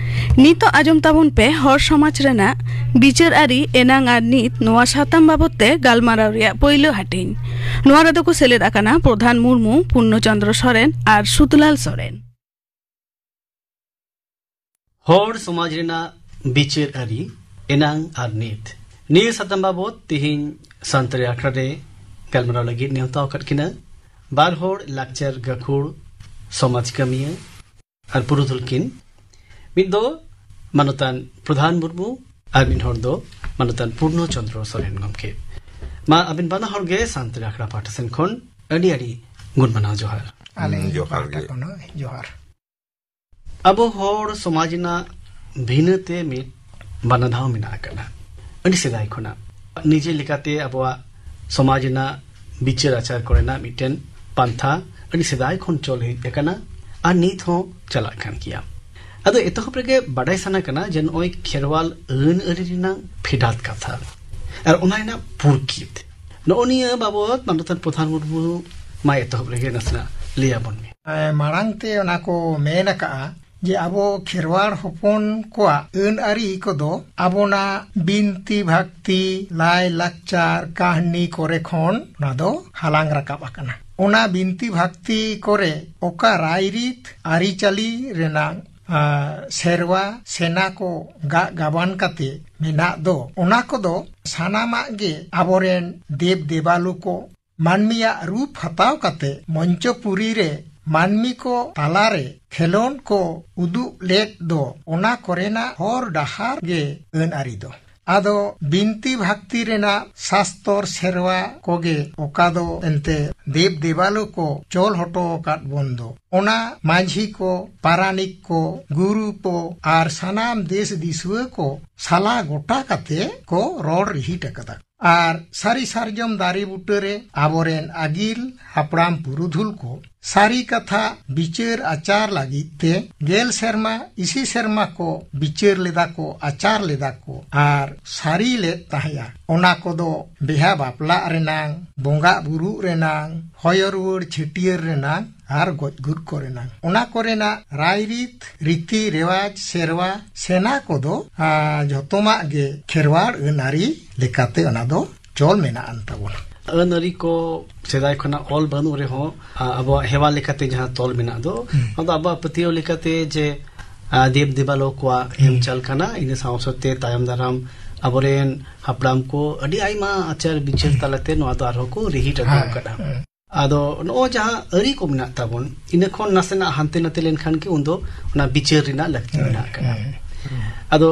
ᱱᱤᱛᱚᱜ ᱟᱸᱡᱚᱢ ᱛᱟᱵᱚᱱ ᱯᱮ ᱦᱚᱲ ᱥᱚᱢᱟᱡᱽ ᱨᱮᱱᱟᱜ ᱵᱤᱪᱟᱹᱨ ᱟᱹᱨᱤ ᱮᱱᱟᱝ ᱟᱨ ᱱᱤᱛ ᱱᱚᱣᱟ ᱥᱟᱛᱟᱢ ᱵᱟᱵᱚᱛ ᱛᱮ ᱜᱟᱞᱢᱟᱨᱟᱣ ᱨᱮᱭᱟᱜ ᱯᱳᱭᱞᱳ ᱦᱟᱹᱴᱤᱧ᱾ ᱱᱚᱣᱟ ᱨᱮᱫᱚ ᱠᱚ ᱥᱮᱞᱮᱫ ᱟᱠᱟᱱᱟ ᱯᱨᱚᱫᱷᱟᱱ ᱢᱩᱨᱢᱩ, ᱯᱩᱨᱱᱚ ᱪᱚᱸᱫᱽᱨᱚ ᱥᱚᱨᱮᱱ ᱟᱨ ᱥᱩᱫᱷᱞᱟᱞ ᱥᱚᱨᱮᱱ᱾ ᱦᱚᱲ ᱥᱚᱢᱟᱡᱽ ᱨᱮᱱᱟᱜ ᱵᱤᱪᱟᱹᱨ ᱟᱹᱨᱤ ᱮᱱᱟᱝ ᱟᱨ ᱱᱤᱛ, ᱱᱤᱭᱟᱹ ᱥᱟᱛᱟᱢ ᱵᱟᱵᱚᱛ ᱛᱤᱦᱤᱧ ᱥᱟᱱᱛᱟᱲᱤ ᱟᱠᱷᱲᱟ ᱨᱮ ᱜᱟᱞᱢᱟᱨᱟᱣ ᱞᱟᱹᱜᱤᱫ ᱱᱮᱣᱛᱟ ᱟᱠᱟᱫ ᱠᱤᱱᱟ ᱵᱟᱨ ᱦᱚᱲ ᱞᱟᱠᱪᱟᱨ ᱜᱟᱹᱠᱷᱩᱲ, ᱥᱚᱢᱟᱡᱽ ᱠᱟᱹᱢᱤᱭᱟᱹ ᱟᱨ ᱯᱩᱨᱩᱫᱷᱩᱞ ᱠᱤᱱ᱾ ᱢᱤᱫ ᱫᱚ ᱢᱟᱱᱚᱛᱟᱱ ᱯᱨᱚᱫᱷᱟᱱ ᱢᱩᱨᱢᱩ ᱟᱨ ᱢᱤᱫ ᱦᱚᱲ ᱫᱚ ᱢᱟᱱᱚᱛᱟᱱ ᱯᱩᱨᱱᱚ ᱪᱚᱸᱫᱽᱨᱚ ᱥᱚᱨᱮᱱ ᱜᱚᱢᱠᱮ᱾ ᱢᱟ ᱟᱹᱵᱤᱱ ᱵᱟᱱᱟ ᱦᱚᱲ ᱜᱮ ᱥᱟᱱᱛᱟᱲᱤ ᱟᱠᱷᱲᱟ ᱯᱟᱦᱴᱟ ᱥᱮᱱ ᱠᱷᱚᱱ ᱟᱹᱰᱤ ᱟᱹᱰᱤ ᱜᱩᱱ ᱢᱟᱱᱟᱣ ᱡᱚᱦᱟᱨ᱾ ᱟᱞᱮ ᱦᱩᱸ, ᱡᱚᱦᱟᱨ ᱯᱟᱦᱴᱟ ᱜᱮ᱾ ᱠᱷᱚᱱ ᱦᱚᱸ ᱡᱚᱦᱟᱨ᱾ ᱟᱵᱚ ᱦᱚᱲ ᱥᱚᱢᱟᱡᱽ ᱨᱮᱱᱟᱜ ᱵᱷᱤᱱᱟᱹ ᱛᱮ ᱢᱤᱫ ᱵᱟᱱᱟ ᱫᱷᱟᱣ ᱢᱮᱱᱟᱜ ᱟᱠᱟᱫᱟ, ᱟᱹᱰᱤ ᱥᱮᱫᱟᱭ ᱠᱷᱚᱱᱟᱜ᱾ ᱱᱤᱡᱮ ᱞᱮᱠᱟᱛᱮ ᱟᱵᱚᱣᱟᱜ ᱥᱚᱢᱟᱡᱽ ᱨᱮᱱᱟᱜ ᱵᱤᱪᱟᱹᱨ ᱟᱪᱟᱨ ᱠᱚᱨᱮᱱᱟᱜ ᱢᱤᱫᱴᱮᱱ ᱯᱟᱱᱛᱷᱟ ᱟᱹᱰᱤ ᱥᱮᱫᱟᱭ ᱠᱷᱚᱱ ᱪᱚᱞ ᱦᱮᱡ ᱟᱠᱟᱱᱟ ᱟᱨ ᱱᱤᱛ ᱦᱚᱸ ᱪᱟᱞᱟᱜ ᱠᱟᱱ ᱜᱮᱭᱟ᱾ ᱟᱫᱚ ᱮᱛᱚᱦᱚᱵ ᱨᱮᱜᱮ ᱵᱟᱰᱟᱭ ᱥᱟᱱᱟ ᱠᱟᱱᱟ ᱡᱮ ᱱᱚᱜᱼᱚᱭ ᱠᱷᱮᱨᱣᱟᱞ ᱟᱹᱱ ᱟᱹᱨᱤ ᱨᱮᱱᱟᱜ ᱯᱷᱮᱰᱟᱛ ᱠᱟᱛᱷᱟ ᱟᱨ ᱚᱱᱟ ᱨᱮᱱᱟᱜ ᱯᱩᱨᱠᱤᱛ, ᱱᱚᱜᱼᱚ ᱱᱤᱭᱟᱹ ᱵᱟᱵᱚᱛ ᱢᱟᱱᱚᱛᱟᱱ ᱯᱨᱚᱫᱷᱟᱱ ᱢᱩᱨᱢᱩ ᱢᱟ ᱮᱛᱚᱦᱚᱵ ᱨᱮᱜᱮ ᱱᱟᱥᱮᱱᱟᱜ ᱞᱟᱹᱭ ᱟᱵᱚᱱ ᱢᱮ᱾ ᱮ, ᱢᱟᱲᱟᱝ ᱛᱮ ᱚᱱᱟ ᱠᱚ ᱢᱮᱱ ᱟᱠᱟᱜᱼᱟ ᱡᱮ ᱟᱵᱚ ᱠᱷᱮᱨᱣᱟᱲ ᱦᱚᱯᱚᱱ ᱠᱚᱣᱟᱜ ᱟᱹᱱ ᱟᱹᱨᱤ ᱠᱚᱫᱚ ᱟᱵᱚᱱᱟᱜ ᱵᱤᱱᱛᱤ ᱵᱷᱟᱠᱛᱤ, ᱞᱟᱭ ᱞᱟᱠᱪᱟᱨ, ᱠᱟᱹᱦᱱᱤ ᱠᱚᱨᱮ ᱠᱷᱚᱱ ᱚᱱᱟ ᱫᱚ ᱦᱟᱞᱟᱝ ᱨᱟᱠᱟᱵ ᱟᱠᱟᱱᱟ᱾ ᱚᱱᱟ ᱵᱤᱱᱛᱤ ᱵᱷᱟᱠᱛᱤ ᱠᱚᱨᱮ ᱚᱠᱟ ᱨᱟᱭᱨᱤᱛ ᱟᱹᱨᱤᱪᱟᱹᱞᱤ ᱨᱮᱱᱟᱜ ᱟᱨ ᱥᱮᱨᱣᱟ ᱥᱮᱱᱟ ᱠᱚ ᱜᱟᱜ ᱜᱟᱵᱟᱱ ᱠᱟᱛᱮ ᱢᱮᱱᱟᱜ ᱫᱚ, ᱚᱱᱟ ᱠᱚᱫᱚ ᱥᱟᱱᱟᱢᱟᱜ ᱜᱮ ᱟᱵᱚᱨᱮᱱ ᱫᱮᱵ ᱫᱮᱵᱟᱞᱳ ᱠᱚ ᱢᱟᱹᱱᱢᱤᱭᱟᱜ ᱨᱩᱯ ᱦᱟᱛᱟᱣ ᱠᱟᱛᱮ ᱢᱚᱧᱪᱚᱯᱩᱨᱤ ᱨᱮ ᱢᱟᱹᱱᱢᱤ ᱠᱚ ᱛᱟᱞᱟᱨᱮ ᱠᱷᱮᱞᱳᱱᱰ ᱠᱚ ᱩᱫᱩᱜ ᱞᱮᱫ ᱫᱚ, ᱚᱱᱟ ᱠᱚᱨᱮᱱᱟᱜ ᱦᱚᱨ ᱰᱟᱦᱟᱨ ᱜᱮ ᱟᱹᱱ ᱟᱹᱨᱤ ᱫᱚ᱾ ᱟᱫᱚ ᱵᱤᱱᱛᱤ ᱵᱷᱟᱠᱛᱤ ᱨᱮᱱᱟᱜ ᱥᱟᱥᱛᱚᱨ ᱥᱮᱨᱣᱟ ᱠᱚᱜᱮ ᱚᱠᱟ ᱫᱚ ᱮᱱᱛᱮ ᱫᱮᱵ ᱫᱮᱵᱟᱞᱳ ᱠᱚ ᱪᱚᱞ ᱦᱚᱴᱚ ᱟᱠᱟᱫ ᱵᱚᱱ ᱫᱚ, ᱚᱱᱟ ᱢᱟᱹᱡᱷᱤ ᱠᱚ, ᱯᱟᱨᱟᱱᱤᱠ ᱠᱚ, ᱜᱩᱨᱩ ᱠᱚ ᱟᱨ ᱥᱟᱱᱟᱢ ᱫᱮᱥ ᱫᱤᱥᱩᱣᱟᱹ ᱠᱚ ᱥᱟᱞᱟ ᱜᱚᱴᱟ ᱠᱟᱛᱮ ᱠᱚ ᱨᱚᱲ ᱨᱤᱦᱤᱴ ᱟᱠᱟᱫᱟ᱾ ᱟᱨ ᱥᱟᱹᱨᱤ ᱥᱟᱨᱡᱚᱢ ᱫᱟᱨᱮ ᱵᱩᱴᱟᱹᱨᱮ ᱟᱵᱚᱨᱮᱱ ᱟᱹᱜᱤᱞ ᱦᱟᱯᱲᱟᱢ ᱯᱩᱨᱩᱫᱷᱩᱞ ᱠᱚ ᱥᱟᱹᱨᱤ ᱠᱟᱛᱷᱟ ᱵᱤᱪᱟᱹᱨ ᱟᱪᱟᱨ ᱞᱟᱹᱜᱤᱫ ᱛᱮ ᱜᱮᱞ ᱥᱮᱨᱢᱟ, ᱤᱥᱤ ᱥᱮᱨᱢᱟ ᱠᱚ ᱵᱤᱪᱟᱹᱨ ᱞᱮᱫᱟ ᱠᱚ, ᱟᱪᱟᱨ ᱞᱮᱫᱟ ᱠᱚ ᱟᱨ ᱥᱟᱹᱨᱤ ᱞᱮᱫ ᱛᱟᱦᱮᱸᱫᱼᱟ᱾ ᱚᱱᱟ ᱠᱚᱫᱚ ᱵᱮᱦᱟ ᱵᱟᱯᱞᱟᱜ ᱨᱮᱱᱟᱝ, ᱵᱚᱸᱜᱟ ᱵᱩᱨᱩᱜ ᱨᱮᱱᱟᱝ, ᱦᱚᱭᱚ ᱨᱩᱣᱟᱹᱲ ᱪᱷᱟᱹᱴᱭᱟᱹᱨ ᱨᱮᱱᱟᱝ ᱟᱨ ᱜᱚᱡ ᱜᱩᱨ ᱠᱚᱨᱮᱱᱟᱝ᱾ ᱚᱱᱟ ᱠᱚᱨᱮᱱᱟᱜ ᱨᱟᱭᱨᱤᱛ, ᱨᱤᱛᱤ ᱨᱮᱣᱟᱡᱽ, ᱥᱮᱨᱣᱟ, ᱥᱮᱱᱟ ᱠᱚᱫᱚ ᱟ, ᱡᱷᱚᱛᱚᱢᱟᱜ ᱜᱮ ᱠᱷᱮᱨᱣᱟᱲ ᱟᱹᱱ ᱟᱹᱨᱤ ᱞᱮᱠᱟᱛᱮ ᱚᱱᱟ ᱫᱚ ᱪᱚᱞ ᱢᱮᱱᱟᱜ ᱟᱱ ᱛᱟᱵᱚᱱᱟ᱾ ᱟᱹᱱ ᱟᱹᱨᱤ ᱠᱚ ᱥᱮᱫᱟᱭ ᱠᱷᱚᱱᱟᱜ ᱚᱞ ᱵᱟᱹᱱᱩᱜ ᱨᱮᱦᱚᱸ, ᱟ, ᱟᱵᱚᱣᱟᱜ ᱦᱮᱣᱟ ᱞᱮᱠᱟᱛᱮ ᱡᱟᱦᱟᱸ ᱛᱚᱞ ᱢᱮᱱᱟᱜ ᱫᱚ, ᱦᱩᱸ᱾ ᱚᱱᱟ ᱫᱚ ᱟᱵᱚᱣᱟᱜ ᱯᱟᱹᱛᱭᱟᱹᱣ ᱞᱮᱠᱟᱛᱮ ᱡᱮ, ᱟ, ᱫᱮᱵ ᱫᱮᱵᱟᱞᱳ ᱠᱚᱣᱟᱜ ᱦᱩᱸ᱾ ᱮᱢ ᱪᱟᱞ ᱠᱟᱱᱟ, ᱤᱱᱟᱹ ᱥᱟᱶ ᱥᱟᱶᱛᱮ ᱛᱟᱭᱚᱢ ᱫᱟᱨᱟᱢ ᱟᱵᱚᱨᱮᱱ ᱦᱟᱯᱲᱟᱢ ᱠᱚ ᱟᱹᱰᱤ ᱟᱭᱢᱟ ᱟᱪᱟᱨ ᱵᱤᱪᱟᱹᱨ ᱦᱩᱸ᱾ ᱛᱟᱞᱟᱛᱮ ᱱᱚᱣᱟ ᱫᱚ ᱟᱨᱦᱚᱸ ᱠᱚ ᱨᱤᱦᱤᱴ ᱟᱹᱜᱩ ᱦᱮᱸ, ᱟᱠᱟᱫᱼᱟ᱾ ᱦᱮᱸ᱾ ᱟᱫᱚ ᱱᱚᱜᱼᱚᱭ ᱡᱟᱦᱟᱸ ᱟᱹᱨᱤ ᱠᱚ ᱢᱮᱱᱟᱜ ᱛᱟᱵᱚᱱ, ᱤᱱᱟᱹ ᱠᱷᱚᱱ ᱱᱟᱥᱮᱱᱟᱜ ᱦᱟᱱᱛᱮ ᱱᱟᱛᱮ ᱞᱮᱱᱠᱷᱟᱱ ᱜᱮ ᱩᱱᱫᱚ ᱚᱱᱟ ᱵᱤᱪᱟᱹᱨ ᱨᱮᱱᱟᱜ ᱞᱟᱹᱠᱛᱤ ᱦᱮᱸ, ᱢᱮᱱᱟᱜ ᱟᱠᱟᱫᱼᱟ᱾ ᱦᱮᱸ᱾ ᱟᱫᱚ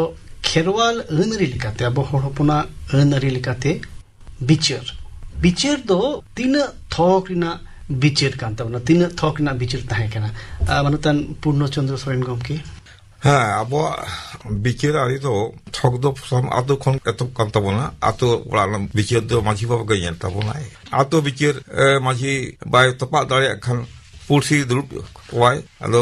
ᱠᱷᱮᱨᱣᱟᱞ ᱟᱹᱱ ᱟᱹᱨᱤ ᱞᱮᱠᱟᱛᱮ, ᱟᱵᱚ ᱦᱚᱲ ᱦᱚᱯᱚᱱᱟᱜ ᱟᱹᱱ ᱟᱹᱨᱤ ᱞᱮᱠᱟᱛᱮ ᱵᱤᱪᱟᱹᱨ, ᱵᱤᱪᱟᱹᱨ ᱫᱚ ᱛᱤᱱᱟᱹᱜ ᱛᱷᱚᱠ ᱨᱮᱱᱟᱜ ᱵᱤᱪᱟᱹᱨ ᱠᱟᱱ ᱛᱟᱵᱚᱱᱟ, ᱛᱤᱱᱟᱹᱜ ᱛᱷᱚᱠ ᱨᱮᱱᱟᱜ ᱵᱤᱪᱟᱹᱨ ᱛᱟᱦᱮᱸ ᱠᱟᱱᱟ? ᱟᱨ ᱢᱟᱱᱚᱛᱟᱱ ᱯᱩᱨᱱᱚ ᱪᱚᱱᱫᱨᱚ ᱥᱚᱨᱮᱱ ᱜᱚᱢᱠᱮ᱾ ᱦᱮᱸ, ᱟᱵᱚᱣᱟᱜ ᱵᱤᱪᱟᱹᱨ ᱟᱹᱨᱤ ᱫᱚ ᱛᱷᱚᱠ ᱫᱚ ᱥᱟᱱᱟᱢ ᱟᱛᱳ ᱠᱷᱚᱱ ᱮᱛᱚᱦᱚᱵ ᱠᱟᱱ ᱛᱟᱵᱚᱱᱟ᱾ ᱟᱛᱳ ᱚᱲᱟᱜ ᱨᱮᱱᱟᱜ ᱵᱤᱪᱟᱹᱨ ᱫᱚ ᱢᱟᱹᱡᱷᱤ ᱵᱟᱵᱟ ᱜᱮ ᱧᱮᱞ ᱛᱟᱵᱚᱱᱟᱭ᱾ ᱟᱛᱳ ᱵᱤᱪᱟᱹᱨ, ᱮ, ᱢᱟᱹᱡᱷᱤ ᱵᱟᱭ ᱛᱚᱯᱟᱜ ᱫᱟᱲᱮᱭᱟᱜ ᱠᱷᱟᱱ ᱯᱩᱲᱥᱤ ᱫᱩᱲᱩᱵ ᱠᱚᱣᱟᱭ᱾ ᱟᱫᱚ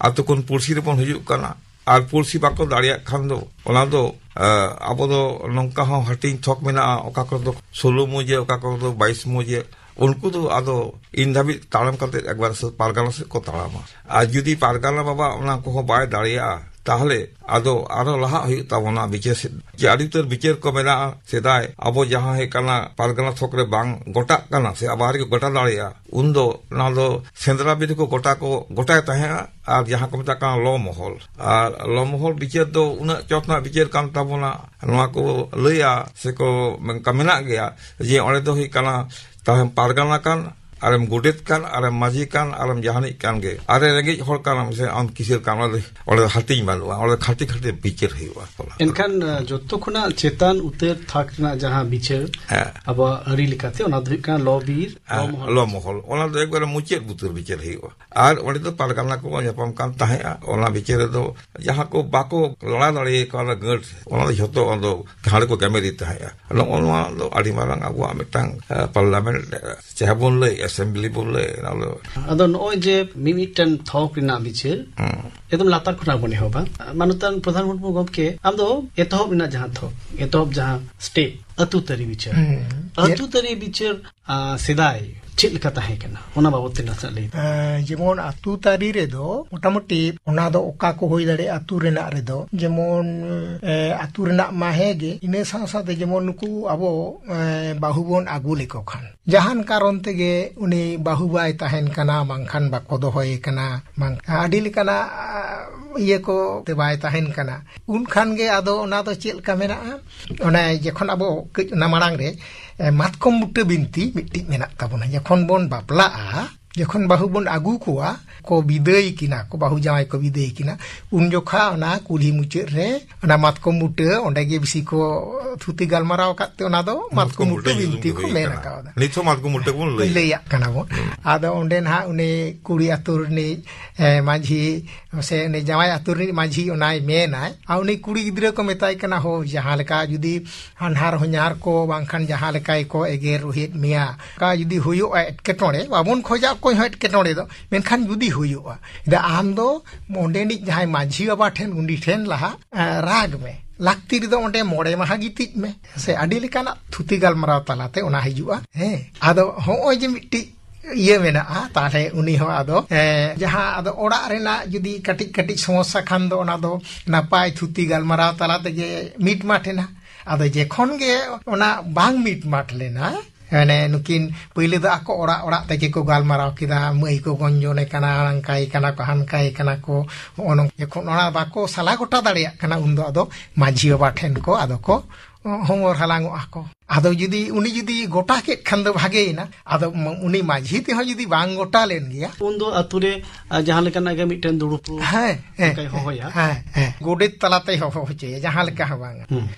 ᱟᱛᱳ ᱠᱷᱚᱱ ᱯᱩᱲᱥᱤ ᱨᱮᱵᱚᱱ ᱦᱤᱡᱩᱜ ᱠᱟᱱᱟ᱾ ᱟᱨ ᱯᱩᱲᱥᱤ ᱵᱟᱠᱚ ᱫᱟᱲᱮᱭᱟᱜ ᱠᱷᱟᱱ ᱫᱚ, ᱚᱱᱟ ᱫᱚ, ᱮ, ᱟᱵᱚ ᱫᱚ ᱱᱚᱝᱠᱟ ᱦᱚᱸ ᱦᱟᱹᱴᱤᱧ ᱛᱷᱚᱠ ᱢᱮᱱᱟᱜᱼᱟ, ᱚᱠᱟ ᱠᱚᱨᱮ ᱫᱚ ᱥᱳᱞᱳ ᱢᱩᱡᱟᱹ, ᱚᱠᱟ ᱠᱚᱨᱮ ᱫᱚ ᱵᱟᱭᱤᱥ ᱢᱩᱡᱟᱹ, ᱩᱱᱠᱩ ᱫᱚ ᱟᱫᱚ ᱤᱱ ᱫᱷᱟᱹᱵᱤᱡ ᱛᱟᱲᱟᱢ ᱠᱟᱛᱮ ᱮᱠᱵᱟᱨ ᱥᱮ ᱯᱟᱨᱜᱟᱱᱟ ᱥᱮᱫ ᱠᱚ ᱛᱟᱲᱟᱢᱟ᱾ ᱟᱨ ᱡᱩᱫᱤ ᱯᱟᱨᱜᱟᱱᱟ ᱵᱟᱵᱟ ᱚᱱᱟ ᱠᱚᱦᱚᱸ ᱵᱟᱭ ᱫᱟᱲᱮᱭᱟᱜᱼᱟ, ᱛᱟᱦᱞᱮ ᱟᱫᱚ ᱟᱨᱚ ᱞᱟᱦᱟᱜ ᱦᱩᱭᱩᱜ ᱛᱟᱵᱚᱱᱟ ᱵᱤᱪᱟᱹᱨ ᱥᱮᱫ᱾ ᱡᱮ ᱟᱹᱰᱤ ᱩᱛᱟᱹᱨ ᱵᱤᱪᱟᱹᱨ ᱠᱚ ᱢᱮᱱᱟᱜᱼᱟ, ᱥᱮᱫᱟᱭ ᱟᱵᱚ ᱡᱟᱦᱟᱸ ᱦᱩᱭᱩᱜ ᱠᱟᱱᱟ ᱯᱟᱨᱜᱟᱱᱟ ᱛᱷᱚᱠ ᱨᱮ ᱵᱟᱝ ᱜᱚᱴᱟᱜ ᱠᱟᱱᱟ ᱥᱮ ᱟᱵᱟᱨ ᱜᱮ ᱜᱚᱴᱟ ᱫᱟᱲᱮᱭᱟᱜᱼᱟ, ᱩᱱᱫᱚ ᱚᱱᱟ ᱫᱚ ᱥᱮᱸᱫᱽᱨᱟ ᱵᱤᱨ ᱠᱚ ᱜᱚᱴᱟ ᱠᱚ ᱜᱚᱴᱟᱭ ᱛᱟᱦᱮᱸᱜᱼᱟ᱾ ᱟᱨ ᱡᱟᱦᱟᱸ ᱠᱚ ᱢᱮᱛᱟᱜ ᱠᱟᱱᱟ ᱞᱚ ᱢᱚᱦᱚᱞ, ᱟᱨ ᱞᱚ ᱢᱚᱦᱚᱞ ᱵᱤᱪᱟᱹᱨ ᱫᱚ ᱩᱱᱟᱹᱜ ᱪᱚᱴ ᱨᱮᱱᱟᱜ ᱵᱤᱪᱟᱹᱨ ᱠᱟᱱ ᱛᱟᱵᱚᱱᱟ, ᱱᱚᱣᱟ ᱠᱚ ᱞᱟᱹᱭᱟ ᱥᱮᱠᱚ ᱚᱱᱠᱟ ᱢᱮᱱᱟᱜ ᱜᱮᱭᱟ, ᱡᱮ ᱚᱸᱰᱮ ᱫᱚ ᱦᱩᱭᱩᱜ ᱠᱟᱱᱟ ᱛᱟᱦᱮᱸᱢ ᱯᱟᱨᱜᱟᱱᱟ ᱠᱟᱱ, ᱟᱨᱮᱢ ᱜᱚᱰᱮᱛ ᱠᱟᱱ, ᱟᱨᱮᱢ ᱢᱟᱹᱡᱷᱤ ᱠᱟᱱ, ᱟᱨᱮᱢ ᱡᱟᱦᱟᱱᱤᱡ ᱠᱟᱱ ᱜᱮ, ᱟᱨᱮ ᱨᱮᱸᱜᱮᱡ ᱦᱚᱲ ᱠᱟᱱᱟᱢ ᱥᱮ ᱟᱢ ᱠᱤᱥᱟᱹᱬ ᱠᱟᱱ, ᱚᱸᱰᱮ ᱫᱚ, ᱚᱸᱰᱮ ᱫᱚ ᱦᱟᱹᱴᱤᱧ ᱵᱟᱹᱱᱩᱜᱼᱟ, ᱚᱸᱰᱮ ᱫᱚ ᱠᱷᱟᱹᱴᱤ ᱠᱷᱟᱹᱴᱤ ᱵᱤᱪᱟᱹᱨ ᱦᱩᱭᱩᱜᱼᱟ᱾ ᱮᱱᱠᱷᱟᱱ, ᱟᱸ, ᱡᱚᱛᱚ ᱠᱷᱚᱱᱟᱜ ᱪᱮᱛᱟᱱ ᱩᱛᱟᱹᱨ ᱛᱷᱟᱠ ᱨᱮᱱᱟᱜ ᱡᱟᱦᱟᱸ ᱵᱤᱪᱟᱹᱨ, ᱦᱮᱸ᱾ ᱟᱵᱚᱣᱟᱜ ᱟᱹᱨᱤ ᱞᱮᱠᱟᱛᱮ, ᱚᱱᱟ ᱫᱚ ᱦᱩᱭᱩᱜ ᱠᱟᱱᱟ ᱞᱚ ᱵᱤᱨ, ᱞᱚ ᱦᱮᱸ, ᱢᱚᱦᱚᱞ᱾ ᱞᱚ ᱢᱚᱦᱚᱞ, ᱚᱱᱟ ᱫᱚ ᱮᱠᱵᱟᱨᱮ ᱢᱩᱪᱟᱹᱫ ᱩᱛᱟᱹᱨ ᱵᱤᱪᱟᱹᱨ ᱦᱩᱭᱩᱜᱼᱟ᱾ ᱟᱨ ᱚᱸᱰᱮ ᱫᱚ ᱯᱟᱨᱜᱟᱱᱟ ᱠᱚ ᱧᱟᱯᱟᱢ ᱠᱟᱱ ᱛᱟᱦᱮᱸᱜᱼᱟ᱾ ᱚᱱᱟ ᱵᱤᱪᱟᱹᱨ ᱨᱮᱫᱚ ᱡᱟᱦᱟᱸ ᱠᱚ ᱵᱟᱠᱚ ᱞᱟᱲᱟ ᱫᱟᱲᱮᱭᱟᱠᱚᱣᱟ ᱚᱱᱟ ᱜᱟᱹᱴ, ᱚᱱᱟ ᱫᱚ ᱡᱷᱚᱛᱚ ᱚᱱᱟ ᱫᱚ ᱜᱷᱟᱲ ᱠᱚ ᱜᱮᱢᱮᱨ ᱤᱫᱤ ᱛᱟᱦᱮᱸᱜᱼᱟ᱾ ᱱᱚᱜᱼᱚ ᱱᱚᱣᱟ ᱫᱚ ᱟᱹᱰᱤ ᱢᱟᱨᱟᱝ ᱟᱵᱚᱣᱟᱜ ᱢᱤᱫᱴᱟᱝ, ᱮ, ᱯᱟᱨᱞᱟᱢᱮᱱᱴ, ᱮ, ᱪᱟᱦᱮ ᱵᱚᱱ ᱞᱟᱹᱭ, ᱮᱥᱮᱢᱵᱞᱤ ᱵᱚᱱ ᱞᱟᱹᱭ, ᱚᱱᱟ ᱫᱚ ᱟᱫᱚ ᱱᱚᱜᱼᱚᱭ ᱡᱮ ᱢᱤᱢᱤᱫᱴᱮᱱ ᱛᱷᱚᱠ ᱨᱮᱱᱟᱜ ᱵᱤᱪᱟᱹᱨ, ᱦᱩᱸ᱾ ᱮᱠᱫᱚᱢ ᱞᱟᱛᱟᱨ ᱠᱷᱚᱱᱟᱜ ᱵᱚᱱ ᱮᱦᱚᱵᱟ᱾ ᱢᱟᱱᱚᱛᱟᱱ ᱯᱨᱚᱫᱷᱟᱱ ᱢᱩᱨᱢᱩ ᱜᱚᱢᱠᱮ, ᱟᱢ ᱫᱚ ᱮᱛᱚᱦᱚᱵ ᱨᱮᱱᱟᱜ ᱡᱟᱦᱟᱸ ᱛᱷᱚᱠ, ᱮᱛᱚᱦᱚᱵ ᱡᱟᱦᱟᱸ ᱥᱴᱮᱯ, ᱟᱹᱛᱩ ᱛᱟᱹᱨᱤ ᱵᱤᱪᱟᱹᱨ, ᱦᱩᱸ᱾ ᱟᱹᱛᱩ ᱛᱟᱹᱨᱤ ᱵᱤᱪᱟᱹᱨ, ᱟ, ᱥᱮᱫᱟᱭ ᱪᱮᱫ ᱞᱮᱠᱟ ᱛᱟᱦᱮᱸ ᱠᱟᱱᱟ, ᱚᱱᱟ ᱵᱟᱵᱚᱛ ᱛᱮ ᱱᱟᱥᱮᱱᱟᱜ ᱞᱟᱹᱭ ᱢᱮ᱾ ᱮᱸ, ᱡᱮᱢᱚᱱ ᱟᱹᱛᱩ ᱛᱟᱹᱨᱤ ᱨᱮᱫᱚ ᱢᱚᱴᱟᱢᱩᱴᱤ ᱚᱱᱟ ᱫᱚ ᱚᱠᱟ ᱠᱚ ᱦᱩᱭ ᱫᱟᱲᱮᱭᱟᱜᱼᱟ ᱟᱹᱛᱩ ᱨᱮᱱᱟᱜ ᱨᱮᱫᱚ, ᱡᱮᱢᱚᱱ, ᱮ, ᱟᱹᱛᱩ ᱨᱮᱱᱟᱜ ᱢᱟ ᱦᱮᱸ ᱜᱮ, ᱤᱱᱟᱹ ᱥᱟᱶ ᱥᱟᱶᱛᱮ ᱡᱮᱢᱚᱱ ᱱᱩᱠᱩ ᱟᱵᱚ, ᱮ, ᱵᱟᱹᱦᱩ ᱵᱚᱱ ᱟᱹᱜᱩ ᱞᱮᱠᱚ ᱠᱷᱟᱱ, ᱡᱟᱦᱟᱱ ᱠᱟᱨᱚᱱ ᱛᱮᱜᱮ ᱩᱱᱤ ᱵᱟᱹᱦᱩ ᱵᱟᱭ ᱛᱟᱦᱮᱱ ᱠᱟᱱᱟ, ᱵᱟᱝᱠᱷᱟᱱ ᱵᱟᱠᱚ ᱫᱚᱦᱚᱭᱮ ᱠᱟᱱᱟ, ᱵᱟᱝ, ᱟᱹᱰᱤ ᱞᱮᱠᱟᱱᱟᱜ, ᱟ, ᱤᱭᱟᱹ ᱠᱚ ᱛᱮ ᱵᱟᱭ ᱛᱟᱦᱮᱱ ᱠᱟᱱᱟ, ᱩᱱ ᱠᱷᱟᱱ ᱜᱮ ᱟᱫᱚ ᱚᱱᱟ ᱫᱚ ᱪᱮᱫ ᱞᱮᱠᱟ ᱢᱮᱱᱟᱜᱼᱟ? ᱚᱱᱮ ᱡᱚᱠᱷᱚᱱ ᱟᱵᱚ ᱠᱟᱹᱡ ᱚᱱᱟ ᱢᱟᱲᱟᱝ ᱨᱮ, ᱮ, ᱢᱟᱛᱠᱚᱢ ᱵᱩᱴᱟᱹ ᱵᱤᱱᱛᱤ ᱢᱤᱫᱴᱤᱡ ᱢᱮᱱᱟᱜ ᱛᱟᱵᱚᱱᱟ᱾ ᱡᱚᱠᱷᱚᱱ ᱵᱚᱱ ᱵᱟᱯᱞᱟᱜᱼᱟ, ᱡᱚᱠᱷᱚᱱ ᱵᱟᱹᱦᱩ ᱵᱚᱱ ᱟᱹᱜᱩ ᱠᱚᱣᱟ, ᱠᱚ ᱵᱤᱫᱟᱹᱭ ᱠᱤᱱᱟ, ᱠᱚ ᱵᱟᱹᱦᱩ ᱡᱟᱶᱟᱭ ᱠᱚ ᱵᱤᱫᱟᱹᱭ ᱠᱤᱱᱟ, ᱩᱱ ᱡᱚᱠᱷᱟ ᱚᱱᱟ ᱠᱩᱞᱦᱤ ᱢᱩᱪᱟᱹᱫ ᱨᱮ ᱚᱱᱟ ᱢᱟᱛᱠᱚᱢ ᱵᱩᱴᱟᱹ, ᱚᱸᱰᱮ ᱜᱮ ᱵᱮᱥᱤ ᱠᱚ ᱛᱷᱩᱛᱤ ᱜᱟᱞᱢᱟᱨᱟᱣ ᱟᱠᱟᱫ ᱛᱮ ᱚᱱᱟ ᱫᱚ ᱢᱟᱛᱠᱚᱢ ᱢᱟᱛᱠᱚᱢ ᱵᱩᱴᱟᱹ ᱵᱩᱴᱟᱹ ᱧᱩᱛᱩᱢ ᱵᱤᱱᱛᱤ ᱜᱮ ᱠᱚ ᱦᱩᱭ ᱢᱮᱱ ᱟᱠᱟᱱᱟ᱾ ᱟᱠᱟᱣᱫᱟ᱾ ᱱᱤᱛ ᱦᱚᱸ ᱢᱟᱛᱠᱚᱢ ᱵᱩᱴᱟᱹ ᱵᱚᱱ ᱞᱟᱹᱭᱟ᱾ ᱞᱟᱹᱭᱟᱜ ᱠᱟᱱᱟ ᱵᱚᱱ᱾ ᱦᱩᱸ᱾ ᱟᱫᱚ ᱚᱸᱰᱮ ᱱᱟᱦᱟᱜ ᱩᱱᱤ ᱠᱩᱲᱤ ᱟᱹᱛᱩ ᱨᱤᱱᱤᱡ, ᱮ, ᱢᱟᱹᱡᱷᱤ ᱥᱮ ᱩᱱᱤ ᱡᱟᱶᱟᱭ ᱟᱹᱛᱩ ᱨᱤᱱᱤᱡ ᱢᱟᱹᱡᱷᱤ ᱚᱱᱟᱭ ᱢᱮᱱᱟᱭ, ᱟᱨ ᱩᱱᱤ ᱠᱩᱲᱤ ᱜᱤᱫᱽᱨᱟᱹ ᱠᱚ ᱢᱮᱛᱟᱭ ᱠᱟᱱᱟ, "ᱦᱳ, ᱡᱟᱦᱟᱸ ᱞᱮᱠᱟ ᱡᱩᱫᱤ ᱦᱟᱱᱦᱟᱨ ᱦᱚᱧᱦᱟᱨ ᱠᱚ ᱵᱟᱝᱠᱷᱟᱱ ᱡᱟᱦᱟᱸ ᱞᱮᱠᱟ ᱜᱮᱠᱚ ᱮᱜᱮᱨ ᱨᱚᱦᱮᱫ ᱢᱮᱭᱟ, ᱚᱱᱠᱟ ᱡᱩᱫᱤ ᱦᱩᱭᱩᱜᱼᱟ ᱮᱴᱠᱮᱴᱚᱬᱮ, ᱵᱟᱵᱚᱱ ᱠᱷᱚᱡᱟ ᱚᱠᱚᱭ ᱦᱚᱸ ᱮᱴᱠᱮᱴᱚᱬᱮ ᱫᱚ, ᱢᱮᱱᱠᱷᱟᱱ ᱡᱩᱫᱤ ᱦᱩᱭᱩᱜᱼᱟ, ᱟᱫᱚ ᱟᱢ ᱫᱚ ᱚᱸᱰᱮᱱᱤᱡ ᱡᱟᱦᱟᱸᱭ ᱢᱟᱹᱡᱷᱤ ᱵᱟᱵᱟ ᱴᱷᱮᱱ, ᱩᱱᱤ ᱴᱷᱮᱱ ᱞᱟᱦᱟ, ᱮ, ᱨᱟᱜᱽ ᱢᱮ, ᱞᱟᱹᱠᱛᱤ ᱨᱮᱫᱚ ᱚᱸᱰᱮ ᱢᱚᱬᱮ ᱢᱟᱦᱟ ᱜᱤᱛᱤᱡ ᱢᱮ, ᱥᱮ ᱟᱹᱰᱤ ᱞᱮᱠᱟᱱᱟᱜ ᱛᱷᱩᱛᱤ ᱜᱟᱞᱢᱟᱨᱟᱣ ᱛᱟᱞᱟᱛᱮ ᱚᱱᱟ ᱦᱤᱡᱩᱜᱼᱟ᱾" ᱦᱮᱸ, ᱟᱫᱚ ᱦᱚᱸᱜᱼᱚᱭ ᱡᱮ ᱢᱤᱫᱴᱤᱡ ᱤᱭᱟᱹ ᱢᱮᱱᱟᱜᱼᱟ, ᱛᱟᱦᱚᱞᱮ ᱩᱱᱤ ᱦᱚᱸ ᱟᱫᱚ, ᱮ, ᱡᱟᱦᱟᱸ ᱟᱫᱚ ᱚᱲᱟᱜ ᱨᱮᱱᱟᱜ ᱡᱩᱫᱤ ᱠᱟᱹᱴᱤᱡ ᱠᱟᱹᱴᱤᱡ ᱥᱚᱢᱚᱥᱥᱟ ᱠᱷᱟᱱ ᱫᱚ ᱚᱱᱟ ᱫᱚ ᱱᱟᱯᱟᱭ ᱛᱷᱩᱛᱤ ᱜᱟᱞᱢᱟᱨᱟᱣ ᱛᱟᱞᱟ ᱛᱮᱜᱮ ᱢᱤᱴᱢᱟᱴ ᱮᱱᱟ᱾ ᱟᱫᱚ ᱡᱮᱠᱷᱚᱱ ᱜᱮ ᱚᱱᱟ ᱵᱟᱝ ᱢᱤᱴᱢᱟᱴ ᱞᱮᱱᱟ, ᱢᱟᱱᱮ ᱱᱩᱠᱤᱱ ᱯᱟᱹᱭᱞᱟᱹ ᱫᱚ ᱟᱠᱚ ᱚᱲᱟᱜ ᱚᱲᱟᱜ ᱛᱮᱜᱮ ᱠᱚ ᱜᱟᱞᱢᱟᱨᱟᱣ ᱠᱮᱫᱟ, ᱢᱟᱹᱭ ᱠᱚ ᱜᱚᱧᱡᱚᱱᱮ ᱠᱟᱱᱟ, ᱦᱟᱱᱠᱟᱭ ᱠᱟᱱᱟ ᱠᱚ, ᱦᱟᱱᱠᱟᱭ ᱠᱟᱱᱟ ᱠᱚ, ᱦᱚᱸᱜᱼᱚ ᱱᱚᱝ-, ᱡᱚᱠᱷᱚᱱ ᱚᱱᱟ ᱵᱟᱠᱚ ᱥᱟᱞᱟ ᱜᱚᱴᱟ ᱫᱟᱲᱮᱭᱟᱜ ᱠᱟᱱᱟ, ᱩᱱᱫᱚ ᱟᱫᱚ ᱢᱟᱹᱡᱷᱤ ᱵᱟᱵᱟ ᱴᱷᱮᱱ ᱠᱚ ᱟᱫᱚ ᱠᱚ ᱦᱚᱢᱚᱨ ᱦᱟᱞᱟᱝᱚᱜᱼᱟ ᱠᱚ᱾ ᱟᱫᱚ ᱡᱩᱫᱤ ᱩᱱᱤ ᱡᱩᱫᱤ ᱜᱚᱴᱟ ᱠᱮᱫ ᱠᱷᱟᱱ ᱫᱚ ᱵᱷᱟᱜᱮᱭᱮᱱᱟ᱾ ᱟᱫᱚ ᱢ-, ᱩᱱᱤ ᱢᱟᱹᱡᱷᱤ ᱛᱮᱦᱚᱸ ᱡᱩᱫᱤ ᱵᱟᱝ ᱜᱚᱴᱟ ᱞᱮᱱ ᱜᱮᱭᱟ, ᱩᱱᱫᱚ ᱟᱛᱳ ᱨᱮ, ᱟ, ᱡᱟᱦᱟᱸ ᱞᱮᱠᱟᱱᱟᱜ ᱜᱮ ᱢᱤᱫᱴᱮᱱ ᱫᱩᱲᱩᱵ ᱦᱮᱸ, ᱦᱮᱸ, ᱚᱱᱠᱟᱭ ᱦᱚᱦᱚᱭᱟ᱾ ᱦᱮᱸ, ᱦᱮᱸ, ᱜᱚᱰᱮᱛ ᱛᱟᱞᱟᱛᱮᱭ ᱦᱚᱦᱚ ᱦᱚᱪᱚᱭᱟ, ᱡᱟᱦᱟᱸ ᱞᱮᱠᱟ ᱦᱚᱸ ᱵᱟᱝᱟ᱾ ᱦᱩᱸ᱾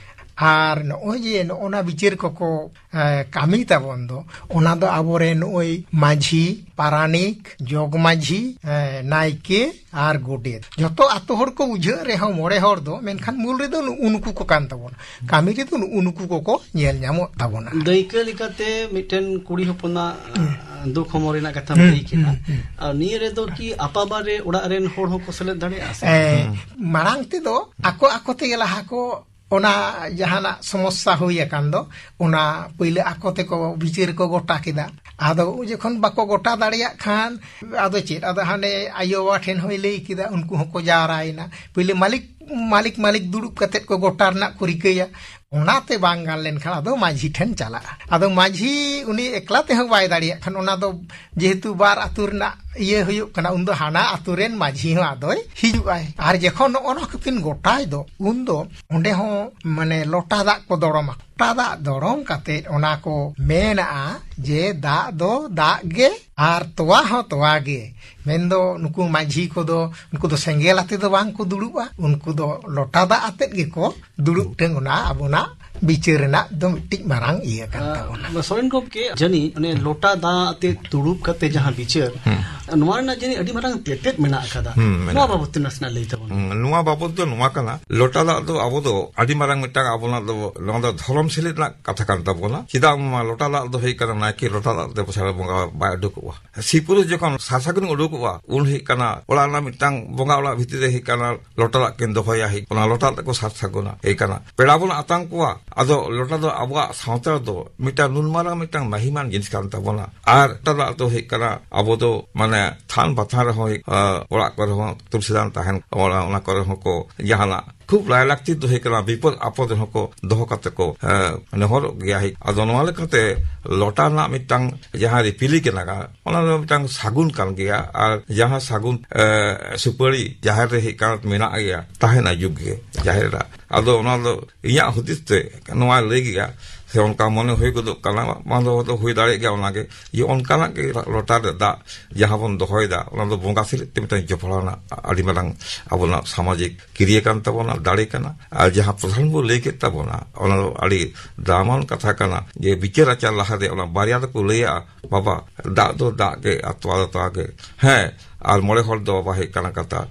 ᱟᱨ ᱱᱚᱜᱼᱚᱭ ᱡᱮ ᱱᱚᱜᱼᱚ ᱱᱟ ᱵᱤᱪᱟᱹᱨ ᱠᱚᱠᱚ, ᱮ, ᱠᱟᱹᱢᱤ ᱛᱟᱵᱚᱱ ᱫᱚ, ᱚᱱᱟ ᱫᱚ ᱟᱵᱚᱨᱮᱱ ᱱᱚᱜᱼᱚᱭ ᱢᱟᱹᱡᱷᱤ, ᱯᱟᱨᱟᱱᱤᱠ, ᱡᱚᱜᱽ ᱢᱟᱹᱡᱷᱤ, ᱮ, ᱱᱟᱭᱠᱮ ᱟᱨ ᱜᱚᱰᱮᱛ, ᱡᱚᱛᱚ ᱟᱛᱳ ᱦᱚᱲ ᱠᱚ ᱵᱩᱡᱷᱟᱹᱜ ᱨᱮᱦᱚᱸ, ᱢᱚᱬᱮ ᱦᱚᱲ ᱫᱚ, ᱢᱮᱱᱠᱷᱟᱱ ᱢᱩᱞ ᱨᱮᱫᱚ ᱱᱩᱜᱼᱩ ᱱᱩᱠᱩ ᱠᱚ ᱠᱟᱱ ᱛᱟᱵᱚᱱᱟ᱾ ᱠᱟᱹᱢᱤ ᱨᱮᱫᱚ ᱱᱩᱜᱼᱩ ᱱᱩᱠᱩ ᱠᱚᱠᱚ ᱧᱮᱞ ᱧᱟᱢᱚᱜ ᱛᱟᱵᱚᱱᱟ᱾ ᱫᱟᱹᱭᱠᱟᱹ ᱞᱮᱠᱟᱛᱮ ᱢᱤᱫᱴᱮᱱ ᱠᱩᱲᱤ ᱦᱚᱯᱚᱱᱟᱜ, ᱦᱩᱸ᱾ ᱫᱩᱠ ᱦᱚᱢᱚᱨ ᱨᱮᱱᱟᱜ ᱠᱟᱛᱷᱟᱢ ᱦᱩᱸ, ᱞᱟᱹᱭ ᱠᱮᱫᱟ᱾ ᱦᱩᱸ, ᱦᱩᱸ᱾ ᱟᱨ ᱱᱤᱭᱟᱹ ᱨᱮᱫᱚ ᱠᱤ ᱟᱯᱟᱵᱟᱨᱮ ᱚᱲᱟᱜ ᱨᱮᱱ ᱦᱚᱲ ᱦᱚᱸᱠᱚ ᱥᱮᱞᱮᱫ ᱫᱟᱲᱮᱭᱟᱜᱼᱟ ᱥᱮ? ᱮ, ᱦᱩᱸ᱾ ᱢᱟᱲᱟᱝ ᱛᱮᱫᱚ ᱟᱠᱚ ᱟᱠᱚ ᱛᱮᱜᱮ ᱞᱟᱦᱟ ᱠᱚ, ᱚᱱᱟ ᱡᱟᱦᱟᱱᱟᱜ ᱥᱚᱢᱚᱥᱥᱟ ᱦᱩᱭ ᱟᱠᱟᱱ ᱫᱚ, ᱚᱱᱟ ᱯᱳᱭᱞᱳ ᱟᱠᱚ ᱛᱮᱠᱚ ᱵᱤᱪᱟᱹᱨ ᱠᱚ ᱜᱚᱴᱟ ᱠᱮᱫᱟ᱾ ᱟᱫᱚ ᱡᱚᱠᱷᱚᱱ ᱵᱟᱠᱚ ᱜᱚᱴᱟ ᱫᱟᱲᱮᱭᱟᱜ ᱠᱷᱟᱱ, ᱟᱫᱚ ᱪᱮᱫ, ᱟᱫᱚ ᱦᱟᱱᱮ ᱟᱭᱳ ᱵᱟᱵᱟ ᱴᱷᱮᱱ ᱦᱚᱸᱭ ᱞᱟᱹᱭ ᱠᱮᱫᱟ, ᱩᱱᱠᱩ ᱦᱚᱸᱠᱚ ᱡᱟᱣᱨᱟᱭᱮᱱᱟ᱾ ᱯᱳᱭᱞᱳ ᱢᱟᱹᱞᱤᱠ, ᱢᱟᱹᱞᱤᱠ, ᱢᱟᱹᱞᱤᱠ ᱫᱩᱲᱩᱵ ᱠᱟᱛᱮᱫ ᱠᱚ ᱜᱚᱴᱟ ᱨᱮᱱᱟᱜ ᱠᱚ ᱨᱤᱠᱟᱹᱭᱟ᱾ ᱚᱱᱟᱛᱮ ᱵᱟᱝ ᱜᱟᱱ ᱞᱮᱱᱠᱷᱟᱱ ᱟᱫᱚ ᱢᱟᱹᱡᱷᱤ ᱴᱷᱮᱱ ᱪᱟᱞᱟᱜᱼᱟ᱾ ᱟᱫᱚ ᱢᱟᱹᱡᱷᱤ ᱩᱱᱤ ᱮᱠᱞᱟ ᱛᱮᱦᱚᱸ ᱵᱟᱭ ᱫᱟᱲᱮᱭᱟᱜ ᱠᱷᱟᱱ, ᱚᱱᱟ ᱫᱚ ᱡᱮᱦᱮᱛᱩ ᱵᱟᱨ ᱟᱹᱛᱩ ᱨᱮᱱᱟᱜ ᱤᱭᱟᱹ ᱦᱩᱭᱩᱜ ᱠᱟᱱᱟ, ᱩᱱᱫᱚ ᱦᱟᱱᱟ ᱟᱹᱛᱩ ᱨᱮᱱ ᱢᱟᱹᱡᱷᱤ ᱦᱚᱸ ᱟᱫᱚᱭ ᱦᱤᱡᱩᱜᱼᱟᱭ᱾ ᱟᱨ ᱡᱚᱠᱷᱚᱱ ᱱᱚᱜᱼᱚ ᱱᱚᱣᱟ ᱠᱚᱠᱤᱱ ᱜᱚᱴᱟᱭ ᱫᱚ, ᱩᱱᱫᱚ ᱚᱸᱰᱮ ᱦᱚᱸ ᱢᱟᱱᱮ ᱞᱚᱴᱟ ᱫᱟᱜ ᱠᱚ ᱫᱚᱲᱚᱢᱟ᱾ ᱞᱚᱴᱟ ᱫᱟᱜ ᱫᱚᱲᱚᱢ ᱠᱟᱛᱮᱫ ᱚᱱᱟ ᱠᱚ ᱢᱮᱱᱟᱜᱼᱟ ᱡᱮ, "ᱫᱟᱜ ᱫᱚ ᱫᱟᱜ ᱜᱮ ᱟᱨ ᱛᱚᱣᱟ ᱦᱚᱸ ᱛᱚᱣᱟ ᱜᱮ᱾" ᱢᱮᱱᱫᱚ ᱱᱩᱠᱩ ᱢᱟᱹᱡᱷᱤ ᱠᱚᱫᱚ, ᱩᱱᱠᱩ ᱫᱚ ᱥᱮᱸᱜᱮᱞ ᱟᱛᱮ ᱫᱚ ᱵᱟᱝ ᱠᱚ ᱫᱩᱲᱩᱵᱼᱟ, ᱩᱱᱠᱩ ᱫᱚ ᱞᱚᱴᱟ ᱫᱟᱜ ᱟᱛᱮᱫ ᱜᱮᱠᱚ ᱫᱩᱲᱩᱵ ᱴᱷᱮᱱ ᱚᱱᱟ ᱟᱵᱚᱱᱟᱜ ᱵᱤᱪᱟᱹᱨ ᱨᱮᱱᱟᱜ ᱫᱚ ᱢᱤᱫᱴᱤᱡ ᱢᱟᱨᱟᱝ ᱤᱭᱟᱹ ᱠᱟᱱ ᱛᱟᱵᱚᱱᱟ᱾ ᱟᱸ, ᱥᱚᱨᱮᱱ ᱜᱚᱢᱠᱮ, ᱡᱟᱹᱱᱤᱡ ᱚᱱᱮ ᱞᱚᱴᱟ ᱫᱟᱜ ᱟᱛᱮ ᱫᱩᱲᱩᱵ ᱠᱟᱛᱮ ᱡᱟᱦᱟᱸ ᱵᱤᱪᱟᱹᱨ, ᱦᱩᱸ᱾ ᱱᱚᱣᱟ ᱨᱮᱱᱟᱜ ᱡᱟᱹᱱᱤᱡ ᱟᱹᱰᱤ ᱢᱟᱨᱟᱝ ᱛᱮᱛᱮᱫ ᱢᱮᱱᱟᱜ ᱟᱠᱟᱫᱟ᱾ ᱦᱩᱸ, ᱢᱮᱱᱟᱜᱼᱟ᱾ ᱱᱚᱣᱟ ᱵᱟᱵᱚᱛ ᱛᱮ ᱱᱟᱥᱮᱱᱟᱜ ᱞᱟᱹᱭ ᱛᱟᱵᱚᱱ ᱢᱮ᱾ ᱦᱩᱸ, ᱱᱚᱣᱟ ᱵᱟᱵᱚᱛ ᱫᱚ ᱱᱚᱣᱟ ᱠᱟᱱᱟ, ᱞᱚᱴᱟ ᱫᱟᱜ ᱫᱚ ᱟᱵᱚ ᱫᱚ ᱟᱹᱰᱤ ᱢᱟᱨᱟᱝ ᱢᱤᱫᱴᱟᱝ ᱟᱵᱚᱱᱟᱜ ᱫᱚ, ᱱᱚᱣᱟ ᱫᱚ ᱫᱷᱚᱨᱚᱢ ᱥᱮᱞᱮᱫ ᱨᱮᱱᱟᱜ ᱠᱟᱛᱷᱟ ᱠᱟᱱ ᱛᱟᱵᱚᱱᱟ᱾ ᱪᱮᱫᱟᱜ ᱱᱚᱣᱟ ᱞᱚᱴᱟ ᱫᱟᱜ ᱫᱚ ᱦᱩᱭ ᱠᱟᱱᱟ, ᱱᱟᱭᱠᱮ ᱞᱚᱴᱟ ᱫᱟᱜ ᱛᱮ ᱵᱚᱪᱷᱚᱨ ᱨᱮ ᱵᱚᱸᱜᱟ ᱵᱟᱭ ᱩᱰᱩᱠᱚᱜᱼᱟ᱾ ᱥᱤ ᱯᱩᱨᱩᱥ ᱡᱚᱠᱷᱚᱱ ᱥᱟᱨ ᱥᱟᱹᱜᱩᱱ ᱩᱰᱩᱠᱚᱜᱼᱟ, ᱩᱱ ᱦᱩᱭᱩᱜ ᱠᱟᱱᱟ ᱚᱲᱟᱜ ᱨᱮᱱᱟᱜ ᱢᱤᱫᱴᱟᱝ ᱵᱚᱸᱜᱟ ᱚᱲᱟᱜ ᱵᱷᱤᱛᱤᱨ ᱨᱮ ᱦᱩᱭᱩᱜ ᱠᱟᱱᱟ ᱞᱚᱴᱟ ᱫᱟᱜ ᱠᱤᱱ ᱫᱚᱦᱚᱭᱟ, ᱦᱩᱭᱩᱜ ᱠᱟᱱᱟ ᱞᱚᱴᱟ ᱫᱟᱜ ᱛᱮᱠᱚ ᱥᱟᱨ ᱥᱟᱹᱜᱩᱱᱟ, ᱦᱩᱭᱩᱜ ᱠᱟᱱᱟ ᱯᱮᱲᱟ ᱵᱚᱱ ᱟᱛᱟᱝ ᱠᱚᱣᱟ, ᱟᱫᱚ ᱞᱚᱴᱟ ᱫᱚ ᱟᱵᱚᱣᱟᱜ ᱥᱟᱶᱛᱟ ᱨᱮᱫᱚ ᱢᱤᱫᱴᱟᱝ ᱱᱩᱱ ᱢᱟᱨᱟᱝ ᱢᱤᱫᱴᱟᱝ ᱢᱟᱹᱦᱤᱢᱟᱱ ᱡᱤᱱᱤᱥ ᱠᱟᱱ ᱛᱟᱵᱚᱱᱟ᱾ ᱟᱨ ᱞᱚᱴᱟ ᱫᱟᱜ ᱫᱚ ᱦᱩᱭᱩᱜ ᱠᱟᱱᱟ, ᱟᱵᱚ ᱫᱚ ᱢᱟᱱᱮ ᱛᱷᱟᱱ ᱵᱟᱛᱷᱟᱱ ᱨᱮᱦᱚᱸ, ᱟ, ᱚᱲᱟᱜ ᱠᱚᱨᱮ ᱦᱚᱸ ᱛᱩᱞᱥᱤ ᱫᱟᱱ ᱛᱟᱦᱮᱱ, ᱚᱱᱟ, ᱚᱱᱟ ᱠᱚᱨᱮ ᱦᱚᱸ ᱠᱚ ᱡᱟᱦᱟᱱᱟᱜ ᱠᱷᱩᱵ ᱞᱟᱭᱞᱟᱠᱛᱤ ᱫᱚ ᱦᱩᱭᱩᱜ ᱠᱟᱱᱟ, ᱵᱤᱯᱚᱫ ᱟᱯᱚᱫ ᱨᱮᱦᱚᱸ ᱠᱚ ᱫᱚᱦᱚ ᱠᱟᱛᱮ ᱠᱚ, ᱮ, ᱱᱮᱦᱚᱨᱚᱜ ᱜᱮᱭᱟ᱾ ᱟᱫᱚ ᱱᱚᱣᱟ ᱞᱮᱠᱟᱛᱮ ᱞᱚᱴᱟ ᱨᱮᱱᱟᱜ ᱢᱤᱫᱴᱟᱝ ᱡᱟᱦᱟᱸ ᱨᱤᱯᱤᱞᱤ ᱠᱟᱱᱟ, ᱚᱱᱟ ᱫᱚ ᱢᱤᱫᱴᱟᱝ ᱥᱟᱹᱜᱩᱱ ᱠᱟᱱ ᱜᱮᱭᱟ᱾ ᱟᱨ ᱡᱟᱦᱟᱸ ᱥᱟᱹᱜᱩᱱ, ᱮ, ᱥᱩᱯᱟᱹᱲᱤ ᱡᱟᱦᱮᱨ ᱨᱮ ᱦᱮᱡ ᱠᱟᱱ ᱢᱮᱱᱟᱜ ᱜᱮᱭᱟ, ᱛᱟᱦᱮᱱᱟ ᱡᱩᱜᱽ ᱜᱮ ᱡᱟᱦᱮᱨ ᱨᱮ᱾ ᱟᱫᱚ ᱚᱱᱟ ᱫᱚ ᱤᱧᱟᱹᱜ ᱦᱩᱫᱤᱥ ᱛᱮ ᱱᱚᱣᱟ ᱞᱟᱹᱭ ᱜᱮᱭᱟ, ᱥᱮ ᱚᱱᱠᱟ ᱢᱚᱱᱮ ᱦᱩᱭ ᱜᱚᱫᱚᱜ ᱠᱟᱱᱟ, ᱵᱟᱝ ᱫᱚ ᱦᱩᱭ ᱫᱟᱲᱮᱭᱟᱜ ᱜᱮᱭᱟ᱾ ᱚᱱᱟᱜᱮ ᱡᱮ ᱚᱱᱠᱟᱱᱟᱜ ᱜᱮ ᱞᱚᱴᱟ ᱨᱮ ᱫᱟᱜ ᱡᱟᱦᱟᱸ ᱵᱚᱱ ᱫᱚᱦᱚᱭᱮᱫᱟ, ᱚᱱᱟ ᱫᱚ ᱵᱚᱸᱜᱟ ᱥᱟᱞᱟᱜ ᱛᱮ ᱢᱤᱫᱴᱟᱝ ᱡᱚᱯᱲᱟᱣ ᱨᱮᱱᱟᱜ ᱟᱹᱰᱤ ᱢᱟᱨᱟᱝ ᱟᱵᱚᱱᱟᱜ ᱥᱟᱢᱟᱡᱤᱠ ᱠᱤᱨᱤᱭᱟᱹ ᱠᱟᱱ ᱛᱟᱵᱚᱱᱟ, ᱫᱟᱲᱮ ᱠᱟᱱᱟ᱾ ᱟᱨ ᱡᱟᱦᱟᱸ ᱯᱨᱚᱫᱷᱟᱱ ᱵᱚ ᱞᱟᱹᱭ ᱠᱮᱫ ᱛᱟᱵᱚᱱᱟ, ᱚᱱᱟ ᱫᱚ ᱟᱹᱰᱤ ᱫᱟᱢᱟᱱ ᱠᱟᱛᱷᱟ ᱠᱟᱱᱟ ᱡᱮ ᱵᱤᱪᱟᱹᱨ ᱟᱪᱟᱨ ᱞᱟᱦᱟᱨᱮ ᱚᱱᱟ ᱵᱟᱨᱭᱟ ᱫᱚᱠᱚ ᱞᱟᱹᱭᱟ, "ᱵᱟᱵᱟ, ᱫᱟᱜ ᱫᱚ ᱫᱟᱜ ᱜᱮ ᱟᱨ ᱛᱚᱣᱟ ᱫᱚ ᱛᱚᱣᱟ ᱜᱮ, ᱦᱮᱸ, ᱟᱨ ᱢᱚᱬᱮ ᱦᱚᱲ ᱫᱚ ᱵᱟᱵᱟ ᱦᱩᱭᱩᱜ ᱠᱟᱱᱟ ᱠᱟᱛᱷᱟ,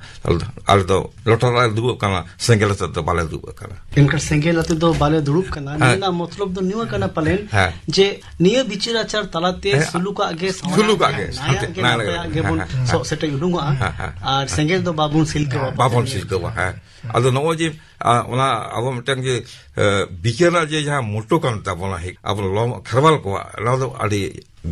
ᱟᱞᱮ ᱫᱚ ᱞᱚᱴᱟ ᱨᱮᱞᱮ ᱫᱩᱲᱩᱵ ᱠᱟᱱᱟ, ᱥᱮᱸᱜᱮᱞ ᱟᱛᱮ ᱫᱚ ᱵᱟᱞᱮ ᱫᱩᱲᱩᱵ ᱠᱟᱱᱟ᱾" ᱮᱱᱠᱷᱟᱱ ᱥᱮᱸᱜᱮᱞ ᱟᱛᱮ ᱫᱚ ᱵᱟᱞᱮ ᱫᱩᱲᱩᱵ ᱠᱟᱱᱟ᱾ ᱦᱮᱸ᱾ ᱱᱤᱭᱟᱹ ᱨᱮᱱᱟᱜ ᱢᱚᱛᱞᱚᱵ ᱫᱚ ᱱᱤᱭᱟᱹ ᱠᱟᱱᱟ ᱯᱟᱞᱮᱱ ᱦᱮᱸ᱾ ᱡᱮ ᱱᱤᱭᱟᱹ ᱵᱤᱪᱟᱹᱨ ᱟᱪᱟᱨ ᱛᱟᱞᱟᱛᱮ ᱦᱮᱸ᱾ ᱥᱩᱞᱩᱠᱟᱜ ᱜᱮ, ᱥᱟᱶᱟᱭᱟᱜ ᱥᱩᱞᱩᱠᱟᱜ ᱜᱮ, ᱜᱮ, ᱥᱟᱱᱛᱮ, ᱱᱟᱭᱟᱜ ᱜᱮ, ᱱᱟᱭ ᱞᱟᱜᱮ᱾ ᱱᱟᱯᱟᱭᱟᱜ ᱜᱮᱵᱚᱱ ᱦᱮᱸ, ᱦᱮᱸ᱾ ᱥᱚᱜ ᱥᱮᱴᱮᱡ ᱩᱰᱩᱝᱚᱜᱼᱟ᱾ ᱦᱮᱸ, ᱦᱮᱸ᱾ ᱟᱨ ᱥᱮᱸᱜᱮᱞ ᱫᱚ ᱵᱟᱵᱚᱱ ᱥᱤᱞᱠᱟᱹᱣᱟ᱾ ᱵᱟᱵᱚᱱ ᱥᱤᱞᱠᱟᱹᱣᱟ, ᱦᱮᱸ᱾ ᱟᱫᱚ ᱱᱚᱜᱼᱚᱭ ᱡᱮ, ᱟ, ᱚᱱᱟ ᱟᱵᱚ ᱢᱤᱫᱴᱟᱝ ᱡᱮ, ᱮ, ᱵᱤᱪᱟᱹᱨ ᱨᱮᱱᱟᱜ ᱡᱮ ᱡᱟᱦᱟᱸ ᱢᱚᱴᱴᱳ ᱠᱟᱱ ᱛᱟᱵᱚᱱᱟ, ᱦᱮ, ᱟᱵᱚ ᱞᱚ-, ᱠᱷᱮᱨᱣᱟᱞ ᱠᱚᱣᱟᱜ, ᱚᱱᱟ ᱫᱚ ᱟᱹᱰᱤ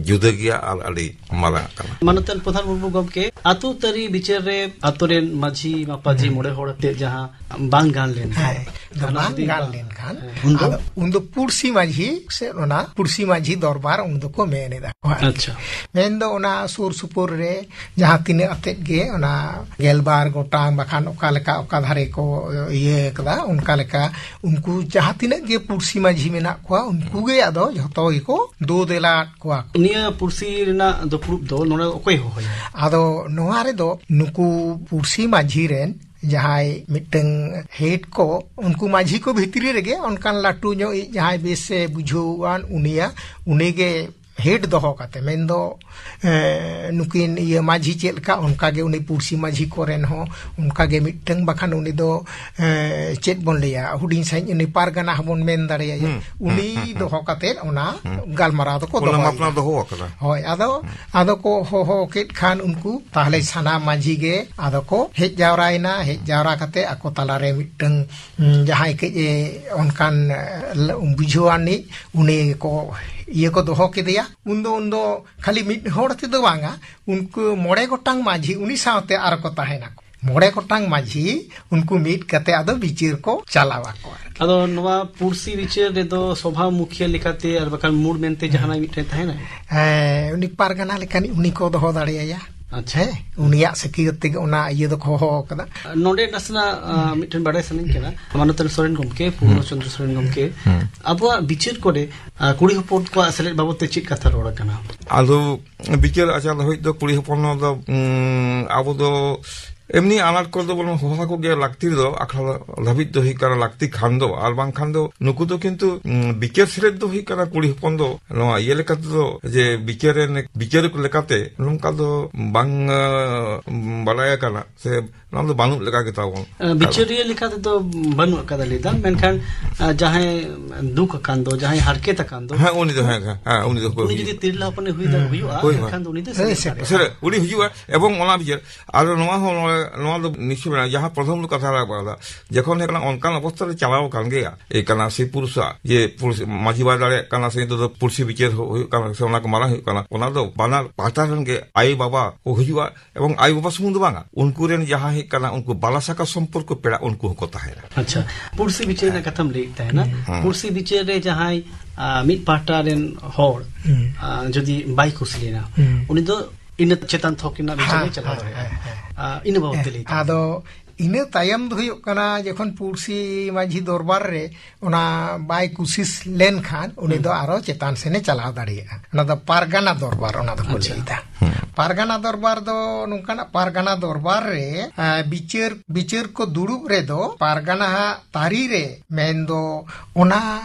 ᱡᱩᱫᱟᱹ ᱜᱮᱭᱟ ᱟᱨ ᱟᱹᱰᱤ ᱢᱟᱨᱟᱝ ᱠᱟᱱᱟ᱾ ᱢᱟᱱᱚᱛᱟᱱ ᱯᱨᱚᱫᱷᱟᱱ ᱢᱩᱨᱢᱩ ᱜᱚᱢᱠᱮ, ᱟᱹᱛᱩ ᱛᱟᱹᱨᱤ ᱵᱤᱪᱟᱹᱨ ᱨᱮ ᱟᱹᱛᱩ ᱨᱮᱱ ᱢᱟᱹᱡᱷᱤ, ᱢᱟᱯᱟᱡᱷᱤ, ᱦᱮᱸ᱾ ᱢᱚᱬᱮ ᱦᱚᱲ ᱟᱛᱮ ᱡᱟᱦᱟᱸ ᱵᱟᱝ ᱜᱟᱱ ᱞᱮᱱ, ᱦᱮᱸ, ᱫᱚ ᱚᱱᱟ ᱵᱟᱝ ᱡᱩᱫᱤ ᱜᱟᱱ ᱵᱟᱝ ᱞᱮᱱᱠᱷᱟᱱ, ᱦᱮᱸ, ᱩᱱᱫᱚ? ᱟᱫᱚ ᱩᱱᱫᱚ ᱯᱩᱲᱥᱤ ᱢᱟᱹᱡᱷᱤ ᱥᱮ ᱚᱱᱟ ᱯᱩᱲᱥᱤ ᱢᱟᱹᱡᱷᱤ ᱫᱚᱨᱵᱟᱨ ᱩᱱ ᱫᱚᱠᱚ ᱢᱮᱱ ᱮᱫᱟ᱾ ᱟᱪᱪᱷᱟ᱾ ᱢᱮᱱᱫᱚ ᱚᱱᱟ ᱥᱩᱨ ᱥᱩᱯᱩᱨ ᱨᱮ ᱡᱟᱦᱟᱸ ᱛᱤᱱᱟᱹᱜ ᱟᱛᱮᱫ ᱜᱮ ᱚᱱᱟ ᱜᱮᱞᱵᱟᱨ ᱜᱚᱴᱟᱝ ᱵᱟᱠᱷᱟᱱ ᱚᱠᱟ ᱞᱮᱠᱟ ᱚᱠᱟ ᱫᱷᱟᱨᱮ ᱠᱚ ᱤᱭᱟᱹ ᱠᱟᱫᱟ, ᱚᱱᱠᱟ ᱞᱮᱠᱟ ᱩᱱᱠᱩ ᱡᱟᱦᱟᱸ ᱛᱤᱱᱟᱹᱜ ᱜᱮ ᱯᱩᱲᱥᱤ ᱢᱟᱹᱡᱷᱤ ᱢᱮᱱᱟᱜ ᱠᱚᱣᱟ, ᱩᱱᱠᱩ ᱜᱮ ᱟᱫᱚ ᱡᱷᱚᱛᱚ ᱜᱮᱠᱚ ᱫᱳ ᱫᱮᱞᱟᱫ ᱠᱚᱣᱟ᱾ ᱱᱤᱭᱟᱹ ᱯᱩᱲᱥᱤ ᱨᱮᱱᱟᱜ ᱫᱩᱯᱲᱩᱵ ᱫᱚ ᱱᱚᱰᱮ ᱚᱠᱚᱭ ᱦᱚᱦᱚᱭᱟ? ᱟᱫᱚ ᱱᱚᱣᱟ ᱨᱮᱫᱚ ᱱᱩᱠᱩ ᱯᱩᱲᱥᱤ ᱢᱟᱹᱡᱷᱤ ᱨᱮᱱ ᱡᱟᱦᱟᱸᱭ ᱢᱤᱫᱴᱟᱝ ᱦᱮᱰ ᱠᱚ, ᱩᱱᱠᱩ ᱢᱟᱹᱡᱷᱤ ᱠᱚ ᱵᱷᱤᱛᱨᱤ ᱨᱮᱜᱮ ᱚᱱᱠᱟᱱ ᱞᱟᱹᱴᱩ ᱧᱚᱜ ᱤᱡ ᱡᱟᱦᱟᱸᱭ ᱵᱮᱥ ᱮ ᱵᱩᱡᱷᱟᱹᱣᱟᱱ ᱩᱱᱤᱭᱟ, ᱩᱱᱤᱜᱮ ᱦᱮᱰ ᱫᱚᱦᱚ ᱠᱟᱛᱮ, ᱢᱮᱱᱫᱚ ᱮ, ᱱᱩᱠᱤᱱ ᱤᱭᱟᱹ ᱢᱟᱹᱡᱷᱤ ᱪᱮᱫ ᱞᱮᱠᱟ, ᱚᱱᱠᱟᱜᱮ ᱩᱱᱤ ᱯᱩᱲᱥᱤ ᱢᱟᱹᱡᱷᱤ ᱠᱚᱨᱮᱱ ᱦᱚᱸ ᱚᱱᱠᱟᱜᱮ ᱢᱤᱫᱴᱟᱝ, ᱵᱟᱠᱷᱟᱱ ᱩᱱᱤ ᱫᱚ ᱮ, ᱪᱮᱫ ᱵᱚᱱ ᱞᱟᱹᱭᱟ, ᱦᱩᱰᱤᱧ ᱥᱟᱺᱦᱤᱡ ᱩᱱᱤ ᱯᱟᱨᱜᱟᱱᱟ ᱦᱚᱸᱵᱚᱱ ᱢᱮᱱ ᱫᱟᱲᱮᱭᱟᱭᱟ᱾ ᱦᱩᱸ, ᱩᱱᱤ ᱦᱩᱸ, ᱦᱩᱸ, ᱦᱩᱸ᱾ ᱫᱚᱦᱚ ᱠᱟᱛᱮ ᱚᱱᱟ ᱦᱩᱸ᱾ ᱜᱟᱞᱢᱟᱨᱟᱣ ᱫᱚᱠᱚ ᱚᱱᱟ ᱫᱚᱦᱚᱭᱮᱫᱟ᱾ ᱢᱟᱯᱱᱟ ᱫᱚᱦᱚ ᱟᱠᱟᱫᱟ᱾ ᱦᱳᱭ, ᱟᱫᱚ ᱟᱫᱚ ᱠᱚ ᱦᱚᱦᱚ ᱠᱮᱫ ᱠᱷᱟᱱ ᱩᱱᱠᱩ ᱛᱟᱦᱞᱮ ᱥᱟᱱᱟᱢ ᱢᱟᱹᱡᱷᱤ ᱜᱮ ᱟᱫᱚ ᱠᱚ ᱦᱮᱡ ᱡᱟᱣᱨᱟᱭᱮᱱᱟ᱾ ᱦᱮᱡ ᱡᱟᱣᱨᱟ ᱠᱟᱛᱮ ᱟᱠᱚ ᱛᱟᱞᱟᱨᱮ ᱢᱤᱫᱴᱟᱝ ᱩᱸ, ᱡᱟᱦᱟᱸᱭ ᱠᱟᱹᱡ ᱮ ᱚᱱᱠᱟᱱ ᱮ, ᱵᱩᱡᱷᱟᱹᱣ ᱟᱱᱤᱡ, ᱩᱱᱤ ᱠᱚ ᱤᱭᱟᱹ ᱠᱚ ᱫᱚᱦᱚ ᱠᱮᱫᱮᱭᱟ᱾ ᱩᱱᱫᱚ ᱩᱱᱫᱚ ᱠᱷᱟᱹᱞᱤ ᱢᱤᱫ ᱦᱚᱲ ᱛᱮᱫᱚ ᱵᱟᱝᱟ, ᱩᱱᱠᱩ ᱢᱚᱬᱮ ᱜᱚᱴᱟᱝ ᱢᱟᱹᱡᱷᱤ ᱩᱱᱤ ᱥᱟᱶᱛᱮ ᱟᱨ ᱠᱚ ᱛᱟᱦᱮᱱᱟ᱾ ᱢᱚᱬᱮ ᱜᱚᱴᱟᱝ ᱢᱟᱹᱡᱷᱤ ᱩᱱᱠᱩ ᱢᱤᱫ ᱠᱟᱛᱮ ᱟᱫᱚ ᱵᱤᱪᱟᱹᱨ ᱠᱚ ᱪᱟᱞᱟᱣ ᱟᱠᱚ ᱟᱨᱠᱤ᱾ ᱟᱫᱚ ᱱᱚᱣᱟ ᱯᱩᱲᱥᱤ ᱵᱤᱪᱟᱹᱨ ᱨᱮᱫᱚ ᱥᱚᱵᱷᱟ ᱢᱩᱠᱷᱤᱭᱟᱹ ᱞᱮᱠᱟᱛᱮ ᱟᱨ ᱵᱟᱠᱷᱟᱱ ᱢᱩᱲ ᱢᱮᱱᱛᱮ ᱡᱟᱦᱟᱸᱭ ᱢᱤᱫᱴᱮᱱ ᱛᱟᱦᱮᱱᱟᱭ? ᱦᱮᱸ, ᱩᱱᱤ ᱯᱟᱨᱜᱟᱱᱟ ᱞᱮᱠᱟᱱᱤᱡ ᱩᱱᱤ ᱠᱚ ᱫᱚᱦᱚ ᱫᱟᱲᱮᱭᱟᱭᱟ᱾ ᱟᱪᱪᱷᱟ᱾ ᱦᱮᱸ, ᱩᱱᱤᱭᱟᱜ ᱥᱟᱹᱠᱷᱭᱟᱹᱛ ᱛᱮᱜᱮ ᱚᱱᱟ ᱤᱭᱟᱹ ᱫᱚᱠᱚ ᱦᱚᱦᱚ ᱟᱠᱟᱫᱟ᱾ ᱱᱚᱰᱮ ᱱᱟᱥᱮᱱᱟᱜ, ᱟ, ᱢᱤᱫᱴᱮᱱ ᱵᱟᱰᱟᱭ ᱥᱟᱱᱟᱧ ᱠᱟᱱᱟ, ᱢᱟᱱᱚᱛᱟᱱ ᱥᱚᱨᱮᱱ ᱜᱚᱢᱠᱮ, ᱯᱩᱨᱱᱚ ᱪᱚᱱᱫᱨᱚ ᱥᱚᱨᱮᱱ ᱜᱚᱢᱠᱮ, ᱦᱩᱸ᱾ ᱟᱵᱚᱣᱟᱜ ᱵᱤᱪᱟᱹᱨ ᱠᱚᱨᱮ, ᱟ, ᱠᱩᱲᱤ ᱦᱚᱯᱚᱱ ᱠᱚᱣᱟᱜ ᱥᱮᱞᱮᱫ ᱵᱟᱵᱚᱛ ᱛᱮ ᱪᱮᱫ ᱠᱟᱛᱷᱟ ᱨᱚᱲ ᱟᱠᱟᱱᱟ? ᱟᱫᱚ ᱵᱤᱪᱟᱹᱨ ᱟᱪᱟᱨ ᱫᱷᱟᱹᱵᱤᱡ ᱫᱚ ᱠᱩᱲᱤ ᱦᱚᱯᱚᱱ ᱫᱚ, ᱩᱸ, ᱟᱵᱚ ᱫᱚ ᱮᱢᱱᱤ ᱟᱱᱟᱴ ᱠᱚᱨᱮ ᱫᱚ ᱵᱚᱱ ᱦᱚᱦᱚ ᱟᱠᱚ ᱜᱮᱭᱟ, ᱞᱟᱹᱠᱛᱤ ᱨᱮᱫᱚ ᱟᱠᱷᱲᱟ ᱫᱷᱟᱹᱵᱤᱡ ᱫᱚ ᱦᱩᱭᱩᱜ ᱠᱟᱱᱟ ᱞᱟᱹᱠᱛᱤ ᱠᱷᱟᱱ ᱫᱚ, ᱟᱨ ᱵᱟᱝᱠᱷᱟᱱ ᱫᱚ ᱱᱩᱠᱩ ᱫᱚ ᱠᱤᱱᱛᱩ, ᱩᱸ, ᱵᱤᱪᱟᱹᱨ ᱥᱮᱞᱮᱫ ᱫᱚ ᱦᱩᱭᱩᱜ ᱠᱟᱱᱟ ᱠᱩᱲᱤ ᱦᱚᱯᱚᱱ ᱫᱚ ᱱᱚᱣᱟ ᱤᱭᱟᱹ ᱞᱮᱠᱟ ᱛᱮᱫᱚ, ᱡᱮ ᱵᱤᱪᱟᱹᱨ ᱨᱮᱱ ᱵᱤᱪᱟᱹᱨ ᱞᱮᱠᱟᱛᱮ ᱱᱚᱝᱠᱟ ᱫᱚ ᱵᱟᱝ, ᱟ, ᱵᱟᱲᱟᱭ ᱟᱠᱟᱱᱟ ᱥᱮ ᱱᱚᱣᱟ ᱫᱚ ᱵᱟᱹᱱᱩᱜ ᱞᱮᱠᱟ ᱜᱮ ᱛᱟᱵᱚᱱ᱾ ᱟ, ᱵᱤᱪᱟᱹᱨᱤᱭᱟᱹ ᱞᱮᱠᱟ ᱛᱮᱫᱚ ᱵᱟᱹᱱᱩᱜ ᱟᱠᱟᱫᱟ ᱞᱟᱹᱭ ᱫᱟ, ᱢᱮᱱᱠᱷᱟᱱ, ᱟ, ᱡᱟᱦᱟᱸᱭ ᱫᱩᱠ ᱟᱠᱟᱱ ᱫᱚ, ᱡᱟᱦᱟᱸᱭ ᱦᱟᱨᱠᱮᱛ ᱟᱠᱟᱱ ᱫᱚ, ᱦᱮᱸ, ᱩᱱᱤ ᱫᱚ, ᱦᱮᱸ, ᱦᱮᱸ, ᱦᱮᱸ, ᱩᱱᱤ ᱫᱚ ᱩᱱᱤ ᱡᱩᱫᱤ ᱛᱤᱨᱞᱟᱹ ᱦᱚᱯᱚᱱᱮ ᱦᱩᱭ ᱫᱟ-, ᱦᱩᱭᱩᱜᱼᱟ, ᱦᱳᱭ, ᱦᱳᱭ᱾ ᱮᱱᱠᱷᱟᱱ ᱫᱚ ᱩᱱᱤ ᱫᱚ ᱦᱳᱭ, ᱥᱮᱞᱮᱫ ᱥᱮᱞᱮᱫ᱾ ᱫᱟᱲᱮᱭᱟᱜᱼᱟ᱾ ᱥᱮᱞᱮᱫ, ᱩᱱᱤ ᱦᱤᱡᱩᱜᱼᱟ, ᱮᱵᱚᱝ ᱚᱱᱟ ᱵᱤᱪᱟᱹᱨ, ᱟᱨ ᱱᱚᱣᱟ ᱦᱚᱸ ᱱᱚᱣᱟ, ᱱᱚᱣᱟ ᱫᱚ ᱱᱤᱥᱪᱚᱭ ᱢᱮᱱᱟᱜᱼᱟ, ᱡᱟᱦᱟᱸ ᱯᱨᱚᱛᱷᱚᱢ ᱠᱟᱛᱷᱟ ᱨᱮ ᱵᱟᱲᱟᱭ ᱫᱟ, ᱡᱚᱠᱷᱚᱱ ᱦᱩᱭᱩᱜ ᱠᱟᱱᱟ ᱚᱱᱠᱟᱱ ᱚᱵᱚᱥᱛᱟ ᱨᱮ ᱪᱟᱞᱟᱣ ᱟᱠᱟᱱ ᱜᱮᱭᱟ, ᱮ ᱠᱟᱱᱟ ᱥᱮ ᱯᱩᱨᱩᱥᱟᱜ, ᱡᱮ ᱯᱩᱨᱩᱥ-, ᱢᱟᱹᱡᱷᱤ ᱵᱟᱭ ᱫᱟᱲᱮᱭᱟᱜ ᱠᱟᱱᱟ ᱥᱮ ᱱᱤᱛᱚᱜ ᱫᱚ ᱯᱩᱲᱥᱤ ᱵᱤᱪᱟᱹᱨ ᱦᱩ-, ᱦᱩᱭᱩᱜ ᱠᱟᱱᱟ ᱥᱮ ᱚᱱᱟ ᱠᱚ ᱢᱟᱨᱟᱝ ᱦᱩᱭᱩᱜ ᱠᱟᱱᱟ, ᱚᱱᱟ ᱫᱚ ᱵᱟᱱᱟᱨ ᱯᱟᱦᱴᱟ ᱨᱮᱱ ᱜᱮ ᱟᱭᱳ ᱵᱟᱵᱟ ᱠᱚ ᱦᱤᱡᱩᱜᱼᱟ, ᱮᱵᱚᱝ ᱟᱭᱳ ᱵᱟᱵᱟ ᱥᱩᱢᱩᱝ ᱫᱚ ᱵᱟᱝᱟ, ᱩᱱᱠᱩ ᱨᱮᱱ ᱡᱟᱦᱟᱸ ᱦᱩᱭᱩᱜ ᱠᱟᱱᱟ ᱩᱱᱠᱩ ᱵᱟᱞᱟ ᱥᱟᱠᱟ ᱥᱚᱢᱯᱚᱨᱠᱚ ᱯᱮᱲᱟ, ᱩᱱᱠᱩ ᱦᱚᱸᱠᱚ ᱛᱟᱦᱮᱱᱟ᱾ ᱟᱪᱪᱷᱟ, ᱯᱩᱲᱥᱤ ᱵᱤᱪᱟᱹᱨ ᱨᱮᱱᱟᱜ ᱠᱟᱛᱷᱟᱢ ᱞᱟᱹᱭᱮᱫ ᱛᱟᱦᱮᱱᱟ᱾ ᱦᱩᱸ᱾ ᱯᱩᱲᱥᱤ ᱵᱤᱪᱟᱹᱨ ᱨᱮ ᱡᱟᱦᱟᱸᱭ, ᱟ, ᱢᱤᱫ ᱯᱟᱦᱴᱟ ᱨᱮᱱ ᱦᱚᱲ, ᱦᱩᱸ᱾ ᱟ, ᱡᱩᱫᱤ ᱵᱟᱭ ᱠᱩᱥᱤ ᱞᱮᱱᱟ, ᱦᱩᱸ᱾ ᱩᱱᱤ ᱫᱚ ᱤᱱᱟᱹ ᱪᱮᱛᱟᱱ ᱛᱷᱚᱠ ᱨᱮᱱᱟᱜ ᱵᱤᱪᱟᱹᱨ ᱦᱮᱸ, ᱮ ᱪᱟᱞᱟᱣ ᱦᱮᱸ, ᱫᱟᱲᱮᱭᱟᱜᱼᱟ᱾ ᱦᱮᱸ, ᱦᱮᱸ᱾ ᱟ, ᱤᱱᱟᱹ ᱵᱟᱵᱚᱫ ᱛᱮ ᱦᱮᱸ, ᱞᱟᱹᱭ ᱛᱟᱵᱚᱱ᱾ ᱟᱫᱚ ᱤᱱᱟᱹ ᱛᱟᱭᱚᱢ ᱫᱚ ᱦᱩᱭᱩᱜ ᱠᱟᱱᱟ, ᱡᱚᱠᱷᱚᱱ ᱯᱩᱲᱥᱤ ᱢᱟᱹᱡᱷᱤ ᱫᱚᱨᱵᱟᱨ ᱨᱮ ᱚᱱᱟ ᱵᱟᱭ ᱠᱩᱥᱤᱥ ᱞᱮᱱᱠᱷᱟᱱ, ᱩᱱᱤ ᱦᱩᱸ᱾ ᱫᱚ ᱟᱨᱚ ᱪᱮᱛᱟᱱ ᱥᱮᱱᱮ ᱪᱟᱞᱟᱣ ᱫᱟᱲᱮᱭᱟᱜᱼᱟ᱾ ᱚᱱᱟ ᱫᱚ ᱯᱟᱨᱜᱟᱱᱟ ᱫᱚᱨᱵᱟᱨ, ᱚᱱᱟ ᱫᱚᱠᱚ ᱟᱪᱪᱷᱟ᱾ ᱞᱟᱹᱭᱫᱟ᱾ ᱦᱩᱸ᱾ ᱯᱟᱨᱜᱟᱱᱟ ᱫᱚᱨᱵᱟᱨ ᱫᱚ ᱱᱚᱝᱠᱟᱱᱟᱜ, ᱯᱟᱨᱜᱟᱱᱟ ᱫᱚᱨᱵᱟᱨ ᱨᱮ, ᱟ, ᱵᱤᱪᱟᱹᱨ, ᱵᱤᱪᱟᱹᱨ ᱠᱚ ᱫᱩᱲᱩᱵ ᱨᱮᱫᱚ ᱯᱟᱨᱜᱟᱱᱟ ᱦᱟᱜ ᱛᱟᱹᱨᱤ ᱨᱮ, ᱢᱮᱱᱫᱚ ᱚᱱᱟ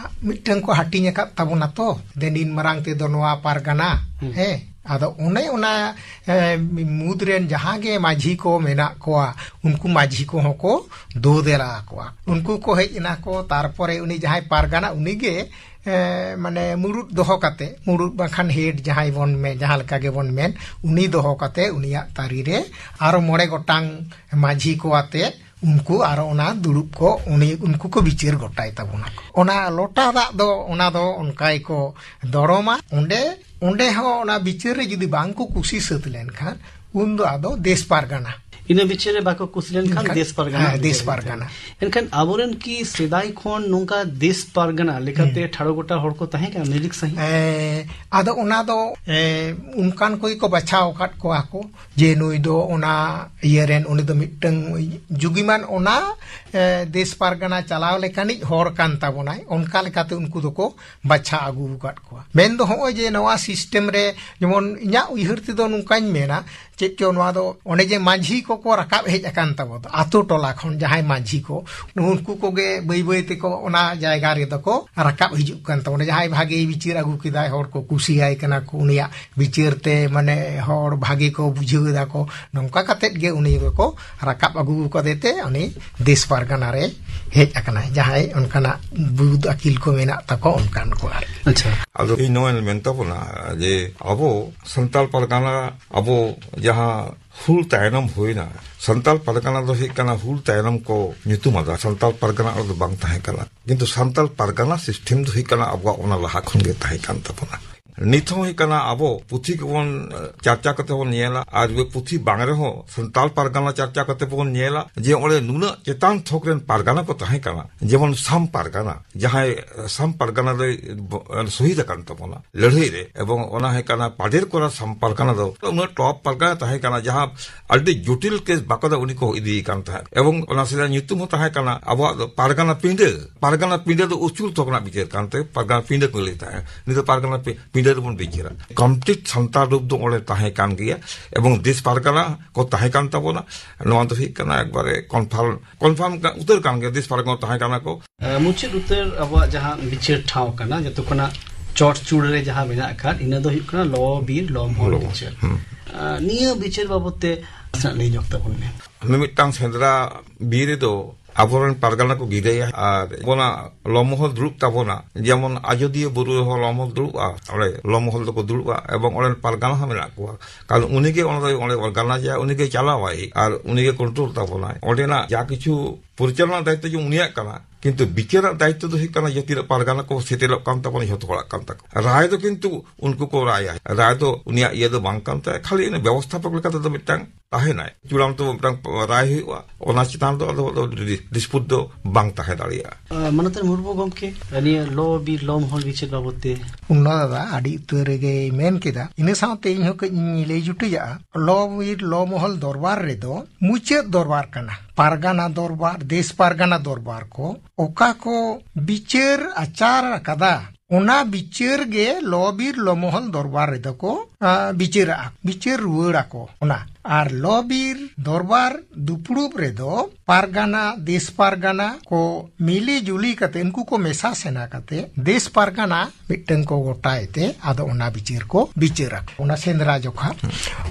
ᱢᱤᱫᱴᱟᱝ ᱠᱚ ᱦᱟᱹᱴᱤᱧ ᱟᱠᱟᱫ ᱛᱟᱵᱚᱱᱟ ᱛᱚ, ᱫᱮᱱᱤᱱ ᱢᱟᱨᱟᱝ ᱛᱮᱫᱚ ᱱᱚᱣᱟ ᱯᱟᱨᱜᱟᱱᱟ᱾ ᱦᱩᱸ᱾ ᱦᱮᱸ, ᱟᱫᱚ ᱚᱱᱮ ᱚᱱᱟ, ᱮ, ᱢᱩᱫᱽ ᱨᱮᱱ ᱡᱟᱦᱟᱸ ᱜᱮ ᱢᱟᱹᱡᱷᱤ ᱠᱚ ᱢᱮᱱᱟᱜ ᱠᱚᱣᱟ, ᱩᱱᱠᱩ ᱢᱟᱹᱡᱷᱤ ᱠᱚᱦᱚᱸ ᱠᱚ ᱫᱳ ᱫᱮᱞᱟ ᱟᱠᱚᱣᱟ᱾ ᱩᱱᱠᱩ ᱠᱚ ᱦᱮᱡ ᱮᱱᱟ ᱠᱚ, ᱛᱟᱨᱯᱚᱨᱮ ᱩᱱᱤ ᱡᱟᱦᱟᱸᱭ ᱯᱟᱨᱜᱟᱱᱟ, ᱩᱱᱤᱜᱮ ᱮ, ᱢᱟᱱᱮ ᱢᱩᱲᱩᱫ ᱫᱚᱦᱚ ᱠᱟᱛᱮ, ᱢᱩᱲᱩᱫ ᱵᱟᱝᱠᱷᱟᱱ ᱦᱮᱰ ᱡᱟᱦᱟᱸᱭ ᱵᱚᱱ ᱢᱮ-, ᱡᱟᱦᱟᱸ ᱞᱮᱠᱟ ᱜᱮᱵᱚᱱ ᱢᱮᱱ, ᱩᱱᱤ ᱫᱚᱦᱚ ᱠᱟᱛᱮ ᱩᱱᱤᱭᱟᱜ ᱛᱟᱹᱨᱤ ᱨᱮ ᱟᱨᱚ ᱢᱚᱬᱮ ᱜᱚᱴᱟᱝ ᱢᱟᱹᱡᱷᱤ ᱠᱚ ᱟᱛᱮ ᱩᱱᱠᱩ ᱟᱨᱚ ᱚᱱᱟ ᱫᱩᱲᱩᱵ ᱠᱚ, ᱩᱱᱤ, ᱩᱱᱠᱩ ᱠᱚ ᱵᱤᱪᱟᱹᱨ ᱜᱚᱴᱟᱭ ᱛᱟᱵᱚᱱᱟ ᱠᱚ᱾ ᱚᱱᱟ ᱞᱚᱴᱟ ᱫᱟᱜ ᱫᱚ, ᱚᱱᱟ ᱫᱚ ᱚᱱᱠᱟ ᱜᱮᱠᱚ ᱫᱚᱲᱚᱢᱟ᱾ ᱚᱸᱰᱮ, ᱚᱸᱰᱮ ᱦᱚᱸ ᱚᱱᱟ ᱵᱤᱪᱟᱹᱨ ᱨᱮ ᱡᱩᱫᱤ ᱵᱟᱝ ᱠᱚ ᱠᱩᱥᱤ ᱥᱟᱹᱛ ᱞᱮᱱᱠᱷᱟᱱ, ᱩᱱ ᱫᱚ ᱟᱫᱚ ᱫᱮᱥ ᱯᱟᱨᱜᱟᱱᱟ᱾ ᱤᱱᱟᱹ ᱵᱤᱪᱟᱹᱨ ᱨᱮ ᱵᱟᱠᱚ ᱠᱩᱥᱤ ᱞᱮᱱᱠᱷᱟᱱ ᱢᱮᱱᱠᱷᱟᱱ ᱫᱮᱥ ᱯᱟᱨᱜᱟᱱᱟ ᱦᱮᱸ, ᱦᱩᱭᱩᱜᱼᱟ ᱫᱮᱥ ᱢᱮᱱᱛᱮ᱾ ᱯᱟᱨᱜᱟᱱᱟ᱾ ᱮᱱᱠᱷᱟᱱ ᱟᱵᱚᱨᱮᱱ ᱠᱤ ᱥᱮᱫᱟᱭ ᱠᱷᱚᱱ ᱱᱚᱝᱠᱟ ᱫᱮᱥ ᱯᱟᱨᱜᱟᱱᱟ ᱞᱮᱠᱟᱛᱮ ᱦᱩᱸ᱾ ᱴᱷᱟᱲᱚ ᱜᱚᱴᱟ ᱦᱚᱲ ᱠᱚ ᱛᱟᱦᱮᱸ ᱠᱟᱱᱟ, ᱱᱤᱨᱤᱠ ᱥᱟᱺᱦᱤᱡ? ᱮ, ᱟᱫᱚ ᱚᱱᱟ ᱫᱚ, ᱮ, ᱚᱱᱠᱟᱱ ᱠᱚᱜᱮ ᱠᱚ ᱵᱟᱪᱷᱟᱣ ᱟᱠᱟᱫ ᱠᱚᱣᱟ ᱠᱚ, ᱡᱮ ᱱᱩᱭ ᱫᱚ ᱚᱱᱟ ᱤᱭᱟᱹ ᱨᱮᱱ, ᱩᱱᱤ ᱫᱚ ᱢᱤᱫᱴᱟᱝ ᱡᱩᱜᱤᱢᱟᱱ ᱚᱱᱟ, ᱮ, ᱫᱮᱥ ᱯᱟᱨᱜᱟᱱᱟ ᱪᱟᱞᱟᱣ ᱞᱮᱠᱟᱱᱤᱡ ᱦᱚᱲ ᱠᱟᱱ ᱛᱟᱵᱚᱱᱟᱭ, ᱚᱱᱠᱟ ᱞᱮᱠᱟᱛᱮ ᱩᱱᱠᱩ ᱫᱚᱠᱚ ᱵᱟᱪᱷᱟ ᱟᱹᱜᱩ ᱟᱠᱟᱫ ᱠᱚᱣᱟ᱾ ᱢᱮᱱᱫᱚ ᱦᱚᱸᱜᱼᱚᱭ ᱡᱮ ᱱᱚᱣᱟ ᱥᱤᱥᱴᱮᱢ ᱨᱮ, ᱡᱮᱢᱚᱱ ᱤᱧᱟᱹᱜ ᱩᱭᱦᱟᱹᱨ ᱛᱮᱫᱚ ᱱᱚᱝᱠᱟᱧ ᱢᱮᱱᱟ, ᱪᱮᱫ ᱪᱚ ᱱᱚᱣᱟ ᱫᱚ ᱚᱱᱮ ᱡᱮ ᱢᱟᱹᱡᱷᱤ ᱠᱚᱠᱚ ᱨᱟᱠᱟᱵ ᱦᱮᱡ ᱟᱠᱟᱱ ᱛᱟᱵᱚ ᱫᱚ, ᱟᱛᱳ ᱴᱚᱞᱟ ᱠᱷᱚᱱ ᱡᱟᱦᱟᱸᱭ ᱢᱟᱹᱡᱷᱤ ᱠᱚ, ᱩᱱᱠᱩ ᱠᱚᱜᱮ ᱵᱟᱹᱭ ᱵᱟᱹᱭ ᱛᱮᱠᱚ ᱚᱱᱟ ᱡᱟᱭᱜᱟ ᱨᱮᱫᱚ ᱠᱚ ᱨᱟᱠᱟᱵ ᱦᱤᱡᱩᱜ ᱠᱟᱱ ᱛᱟᱵᱚᱱᱟ᱾ ᱡᱟᱦᱟᱸᱭ ᱵᱷᱟᱜᱮ ᱵᱤᱪᱟᱹᱨ ᱟᱹᱜᱩ ᱠᱮᱫᱟᱭ, ᱦᱚᱲ ᱠᱚ ᱠᱩᱥᱤᱭᱟᱭ ᱠᱟᱱᱟ ᱠᱚ, ᱩᱱᱤᱭᱟᱜ ᱵᱤᱪᱟᱹᱨ ᱛᱮ ᱢᱟᱱᱮ ᱦᱚᱲ ᱵᱷᱟᱜᱮ ᱠᱚ ᱵᱩᱡᱷᱟᱹᱣ ᱮᱫᱟ ᱠᱚ, ᱱᱚᱝᱠᱟ ᱠᱟᱛᱮᱫ ᱜᱮ ᱩᱱᱤ ᱫᱚᱠᱚ ᱨᱟᱠᱟᱵ ᱟᱹᱜᱩ ᱠᱟᱫᱮ ᱛᱮ ᱩᱱᱤ ᱫᱮᱥ ᱯᱟᱨᱜᱟᱱᱟ ᱨᱮ ᱦᱮᱡ ᱟᱠᱟᱱᱟᱭ᱾ ᱡᱟᱦᱟᱸᱭ ᱚᱱᱠᱟᱱᱟᱜ ᱵᱩᱫ ᱟᱹᱠᱤᱞ ᱠᱚ ᱢᱮᱱᱟᱜ ᱛᱟᱠᱚ, ᱚᱱᱠᱟᱱ ᱠᱚ ᱟᱨᱠᱤ᱾ ᱟᱪᱪᱷᱟ᱾ ᱟᱫᱚ ᱤᱧ ᱱᱚᱣᱟᱧ ᱢᱮᱱ ᱛᱟᱵᱚᱱᱟ ᱡᱮ ᱟᱵᱚ ᱥᱟᱱᱛᱟᱲ ᱯᱟᱨᱜᱟᱱᱟ, ᱟᱵᱚ ᱡᱟᱦᱟᱸ ᱦᱩᱞ ᱛᱟᱭᱱᱚᱢ ᱦᱩᱭᱱᱟ, ᱥᱟᱱᱛᱟᱲ ᱯᱟᱨᱜᱟᱱᱟ ᱫᱚ ᱦᱩᱭᱩᱜ ᱠᱟᱱᱟ ᱦᱩᱞ ᱛᱟᱭᱱᱚᱢ ᱠᱚ ᱧᱩᱛᱩᱢ ᱟᱫᱟ, ᱥᱟᱱᱛᱟᱲ ᱯᱟᱨᱜᱟᱱᱟ ᱫᱚ ᱵᱟᱝ ᱛᱟᱦᱮᱸ ᱠᱟᱱᱟ᱾ ᱠᱤᱱᱛᱩ ᱥᱟᱱᱛᱟᱲ ᱯᱟᱨᱜᱟᱱᱟ ᱥᱤᱥᱴᱮᱢ ᱫᱚ ᱦᱩᱭᱩᱜ ᱠᱟᱱᱟ ᱟᱵᱚᱣᱟᱜ ᱚᱱᱟ ᱞᱟᱦᱟ ᱠᱷᱚᱱ ᱜᱮ ᱛᱟᱦᱮᱸ ᱠᱟᱱ ᱛᱟᱵᱚᱱᱟ᱾ ᱱᱤᱛ ᱦᱚᱸ ᱦᱩᱭᱩᱜ ᱠᱟᱱᱟ, ᱟᱵᱚ ᱯᱩᱛᱷᱤ ᱠᱚᱵᱚᱱ, ᱮ, ᱪᱟᱨᱪᱟ ᱠᱟᱛᱮ ᱵᱚᱱ ᱧᱮᱞᱟ, ᱟᱨ ᱯᱩᱛᱷᱤ ᱵᱟᱝ ᱨᱮᱦᱚᱸ ᱥᱟᱱᱛᱟᱲ ᱯᱟᱨᱜᱟᱱᱟ ᱪᱟᱨᱪᱟ ᱠᱟᱛᱮ ᱵᱚᱱ ᱧᱮᱞᱟ ᱡᱮ ᱚᱸᱰᱮ ᱱᱩᱱᱟᱹᱜ ᱪᱮᱛᱟᱱ ᱛᱷᱚᱠ ᱨᱮᱱ ᱯᱟᱨᱜᱟᱱᱟ ᱠᱚ ᱛᱟᱦᱮᱸ ᱠᱟᱱᱟ, ᱡᱮᱢᱚᱱ ᱥᱟᱢ ᱯᱟᱨᱜᱟᱱᱟ, ᱡᱟᱦᱟᱸᱭ, ᱮ, ᱥᱟᱢ ᱯᱟᱨᱜᱟᱱᱟ ᱫᱚᱭ ᱵᱚ-, ᱮ, ᱥᱚᱦᱤᱫ ᱟᱠᱟᱱ ᱛᱟᱵᱚᱱᱟ ᱞᱟᱹᱲᱦᱟᱹᱭ ᱨᱮ, ᱮᱵᱚᱝ ᱚᱱᱟ ᱦᱩᱭᱩᱜ ᱠᱟᱱᱟ ᱯᱟᱰᱮᱨ ᱠᱚᱨᱟ ᱥᱟᱢ ᱯᱟᱨᱜᱟᱱᱟ ᱫᱚ ᱩᱱᱟᱹᱜ ᱴᱚᱯ ᱯᱟᱨᱜᱟᱱᱟ ᱛᱟᱦᱮᱸ ᱠᱟᱱᱟ, ᱡᱟᱦᱟᱸ ᱟᱹᱰᱤ ᱡᱚᱴᱤᱞ ᱠᱮᱥ ᱵᱟᱠᱚ ᱫᱚ ᱩᱱᱤ ᱠᱚ ᱤᱫᱤᱭᱮ ᱠᱟᱱ ᱛᱟᱦᱮᱸᱫ, ᱮᱵᱚᱝ ᱚᱱᱟ ᱥᱮᱫᱟᱭ ᱧᱩᱛᱩᱢ ᱦᱚᱸ ᱛᱟᱦᱮᱸ ᱠᱟᱱᱟ ᱟᱵᱚᱣᱟᱜ ᱫᱚ ᱯᱟᱨᱜᱟᱱᱟ ᱯᱤᱸᱰᱟᱹ᱾ ᱯᱟᱨᱜᱟᱱᱟ ᱯᱤᱸᱰᱟᱹ ᱫᱚ ᱩᱥᱩᱞ ᱛᱷᱚᱠ ᱨᱮᱱᱟᱜ ᱵᱤᱪᱟᱹᱨ ᱠᱟᱱᱛᱮ ᱯᱟᱨᱜᱟᱱᱟ ᱯᱤᱸᱰᱟᱹ ᱠᱚ ᱞᱟᱹᱭ ᱛᱟᱦᱮᱸᱫ᱾ ᱱᱤᱛ ᱫᱚ ᱯᱟᱨᱜᱟᱱᱟ ᱯᱤ-, ᱵᱤᱰᱟᱹᱣ ᱨᱮᱵᱚᱱ ᱵᱤᱪᱟᱹᱨᱟ᱾ ᱠᱚᱢᱯᱞᱤᱴ ᱥᱟᱱᱛᱟᱲ ᱨᱩᱯ ᱫᱚ ᱚᱸᱰᱮ ᱛᱟᱦᱮᱸ ᱠᱟᱱ ᱜᱮᱭᱟ, ᱮᱵᱚᱝ ᱫᱮᱥ ᱯᱟᱨᱜᱟᱱᱟ ᱠᱚ ᱛᱟᱦᱮᱸ ᱠᱟᱱ ᱛᱟᱵᱚᱱᱟ᱾ ᱱᱚᱣᱟ ᱫᱚ ᱦᱩᱭᱩᱜ ᱠᱟᱱᱟ ᱮᱠᱵᱟᱨᱮ ᱠᱚᱱᱯᱷᱟᱨᱢ, ᱠᱚᱱᱯᱷᱟᱨᱢ ᱩᱛᱟᱹᱨ ᱠᱟᱱ ᱜᱮᱭᱟ, ᱫᱮᱥ ᱯᱟᱨᱜᱟᱱᱟ ᱛᱟᱦᱮᱸ ᱠᱟᱱᱟ ᱠᱚ᱾ ᱟᱨ ᱢᱩᱪᱟᱹᱫ ᱩᱛᱟᱹᱨ ᱟᱵᱚᱣᱟᱜ ᱡᱟᱦᱟᱸ ᱵᱤᱪᱟᱹᱨ ᱴᱷᱟᱶ ᱠᱟᱱᱟ, ᱡᱚᱛᱚ ᱠᱷᱚᱱᱟᱜ ᱪᱚᱴ ᱪᱩᱲᱟᱹ ᱨᱮ ᱡᱟᱦᱟᱸ ᱢᱮᱱᱟᱜ ᱟᱠᱟᱫ, ᱤᱱᱟᱹ ᱫᱚ ᱦᱩᱭᱩᱜ ᱠᱟᱱᱟ ᱞᱚ ᱵᱤᱨ ᱞᱚ ᱢᱚᱦᱚᱞ ᱞᱚ, ᱵᱤᱪᱟᱹᱨ᱾ ᱦᱩᱸ᱾ ᱟᱨ ᱱᱤᱭᱟᱹ ᱵᱤᱪᱟᱹᱨ ᱵᱟᱵᱚᱛ ᱛᱮ ᱱᱟᱥᱮᱱᱟᱜ ᱞᱟᱹᱭ ᱧᱚᱜ ᱛᱟᱵᱚᱱ ᱢᱮ᱾ ᱢᱤᱢᱤᱫᱴᱟᱝ ᱥᱮᱸᱫᱽᱨᱟ ᱵᱤᱨ ᱨᱮᱫᱚ ᱟᱵᱚᱨᱮᱱ ᱯᱟᱨᱜᱟᱱᱟ ᱠᱚ ᱜᱤᱨᱟᱹᱭᱟ ᱟᱨ ᱟᱵᱚᱱᱟᱜ ᱞᱚ ᱢᱚᱦᱚᱞ ᱫᱩᱲᱩᱵ ᱛᱟᱵᱚᱱᱟ᱾ ᱡᱮᱢᱚᱱ ᱟᱡᱚᱫᱤᱭᱟᱹ ᱵᱩᱨᱩ ᱨᱮᱦᱚᱸ ᱞᱚ ᱢᱚᱦᱚᱞ ᱫᱩᱲᱩᱵᱼᱟ, ᱚᱸᱰᱮ ᱞᱚ ᱢᱚᱦᱚᱞ ᱫᱚᱠᱚ ᱫᱩᱲᱩᱵᱼᱟ ᱮᱵᱚᱝ ᱚᱸᱰᱮᱱ ᱯᱟᱨᱜᱟᱱᱟ ᱦᱚᱸ ᱢᱮᱱᱟᱜ ᱠᱚᱣᱟ᱾ ᱠᱟᱨᱚᱱ ᱩᱱᱤᱜᱮ ᱚᱸᱰᱮ, ᱚᱸᱰᱮ ᱚᱨᱜᱟᱱᱟᱭᱡᱟᱭᱟ, ᱩᱱᱤᱜᱮ ᱪᱟᱞᱟᱣᱟᱭ ᱟᱨ ᱩᱱᱤᱜᱮ ᱠᱚᱱᱴᱨᱳᱞ ᱛᱟᱵᱚᱱᱟᱭ᱾ ᱚᱸᱰᱮᱱᱟᱜ ᱡᱟ ᱠᱤᱪᱷᱩ ᱯᱚᱨᱤᱪᱟᱞᱚᱱᱟ ᱫᱟᱭᱤᱛᱛᱚ ᱡᱮ ᱩᱱᱤᱭᱟᱜ ᱠᱟᱱᱟ, ᱠᱤᱱᱛᱩ ᱵᱤᱪᱟᱹᱨᱟᱜ ᱫᱟᱭᱤᱛᱛᱚ ᱫᱚ ᱦᱩᱭᱩᱜ ᱠᱟᱱᱟ ᱡᱮ ᱛᱤᱱᱟᱹᱜ ᱯᱟᱨᱜᱟᱱᱟ ᱠᱚ ᱥᱮᱴᱮᱨᱚᱜ ᱠᱟᱱ ᱛᱟᱵᱚᱱᱟ, ᱡᱷᱚᱛᱚ ᱦᱚᱲᱟᱜ ᱠᱟᱱ ᱛᱟᱠᱚᱣᱟ᱾ ᱨᱟᱭ ᱫᱚ ᱠᱤᱱᱛᱩ ᱩᱱᱠᱩ ᱠᱚ ᱨᱟᱭᱟ, ᱨᱟᱭ ᱫᱚ ᱩᱱᱤᱭᱟᱜ ᱤᱭᱟᱹ ᱫᱚ ᱵᱟᱝ ᱠᱟᱱ ᱛᱟᱭᱟ, ᱠᱷᱟᱹᱞᱤ ᱩᱱᱤ ᱵᱮᱵᱚᱥᱛᱷᱟᱯᱚᱠ ᱞᱮᱠᱟ ᱛᱮᱫᱚ ᱢᱤᱫᱴᱟᱝ ᱛᱟᱦᱮᱱᱟᱭ᱾ ᱪᱩᱲᱟᱱᱛᱚ ᱢᱤᱫᱴᱟᱝ ᱨᱟᱭ ᱦᱩᱭᱩᱜᱼᱟ, ᱚᱱᱟ ᱪᱮᱛᱟᱱ ᱫᱚ ᱟᱫᱚ, ᱟᱫᱚ ᱰᱤ-, ᱰᱤᱥᱯᱩᱴ ᱫᱚ ᱵᱟᱝ ᱛᱟᱦᱮᱸ ᱫᱟᱲᱮᱭᱟᱜᱼᱟ᱾ ᱟᱸ, ᱢᱟᱱᱚᱛᱟᱱ ᱢᱩᱨᱢᱩ ᱜᱚᱢᱠᱮ, ᱱᱤᱭᱟᱹ ᱞᱚ ᱵᱤᱨ ᱞᱚ ᱢᱚᱦᱚᱞ ᱵᱤᱪᱟᱹᱨ ᱵᱟᱵᱚᱛ ᱛᱮ᱾ ᱯᱩᱱᱱᱚ ᱫᱟᱫᱟ ᱟᱹᱰᱤ ᱩᱛᱟᱹᱨ ᱨᱮᱜᱮᱭ ᱢᱮᱱ ᱠᱮᱫᱟ᱾ ᱤᱱᱟᱹ ᱥᱟᱶᱛᱮ ᱤᱧ ᱦᱚᱸ ᱠᱟᱹᱡ ᱤᱧ ᱞᱟᱹᱭ ᱡᱩᱴᱤᱡᱟᱜᱼᱟ᱾ ᱞᱚ ᱵᱤᱨ ᱞᱚ ᱢᱚᱦᱚᱞ ᱫᱚᱨᱵᱟᱨ ᱨᱮᱫᱚ ᱢᱩᱪᱟᱹᱫ ᱫᱚᱨᱵᱟᱨ ᱠᱟᱱᱟ, ᱯᱟᱨᱜᱟᱱᱟ ᱫᱚᱨᱵᱟᱨ, ᱫᱮᱥ ᱯᱟᱨᱜᱟᱱᱟ ᱫᱚᱨᱵᱟᱨ ᱠᱚ ᱚᱠᱟ ᱠᱚ ᱵᱤᱪᱟᱹᱨ ᱟᱪᱟᱨ ᱟᱠᱟᱫᱟ, ᱚᱱᱟ ᱵᱤᱪᱟᱹᱨ ᱜᱮ ᱞᱚ ᱵᱤᱨ ᱞᱚ ᱢᱚᱦᱚᱞ ᱫᱚᱨᱵᱟᱨ ᱨᱮᱫᱚ ᱠᱚ, ᱟ, ᱵᱤᱪᱟᱹᱨᱟᱜᱼᱟ, ᱵᱤᱪᱟᱹᱨ ᱨᱩᱣᱟᱹᱲ ᱟᱠᱚ ᱚᱱᱟ᱾ ᱟᱨ ᱞᱚ ᱵᱤᱨ ᱫᱚᱨᱵᱟᱨ ᱫᱩᱯᱲᱩᱵ ᱨᱮᱫᱚ ᱯᱟᱨᱜᱟᱱᱟ, ᱫᱮᱥ ᱯᱟᱨᱜᱟᱱᱟ ᱠᱚ ᱢᱤᱞᱤ ᱡᱩᱞᱤ ᱠᱟᱛᱮ, ᱩᱱᱠᱩ ᱠᱚ ᱢᱮᱥᱟ ᱥᱮᱱᱟ ᱠᱟᱛᱮ ᱫᱮᱥ ᱯᱟᱨᱜᱟᱱᱟ ᱢᱤᱫᱴᱟᱝ ᱠᱚ ᱜᱚᱴᱟᱭ ᱛᱮ, ᱟᱫᱚ ᱚᱱᱟ ᱵᱤᱪᱟᱹᱨ ᱠᱚ ᱵᱤᱪᱟᱹᱨ ᱟᱠᱚ᱾ ᱚᱱᱟ ᱥᱮᱸᱫᱽᱨᱟ ᱡᱚᱠᱷᱟ,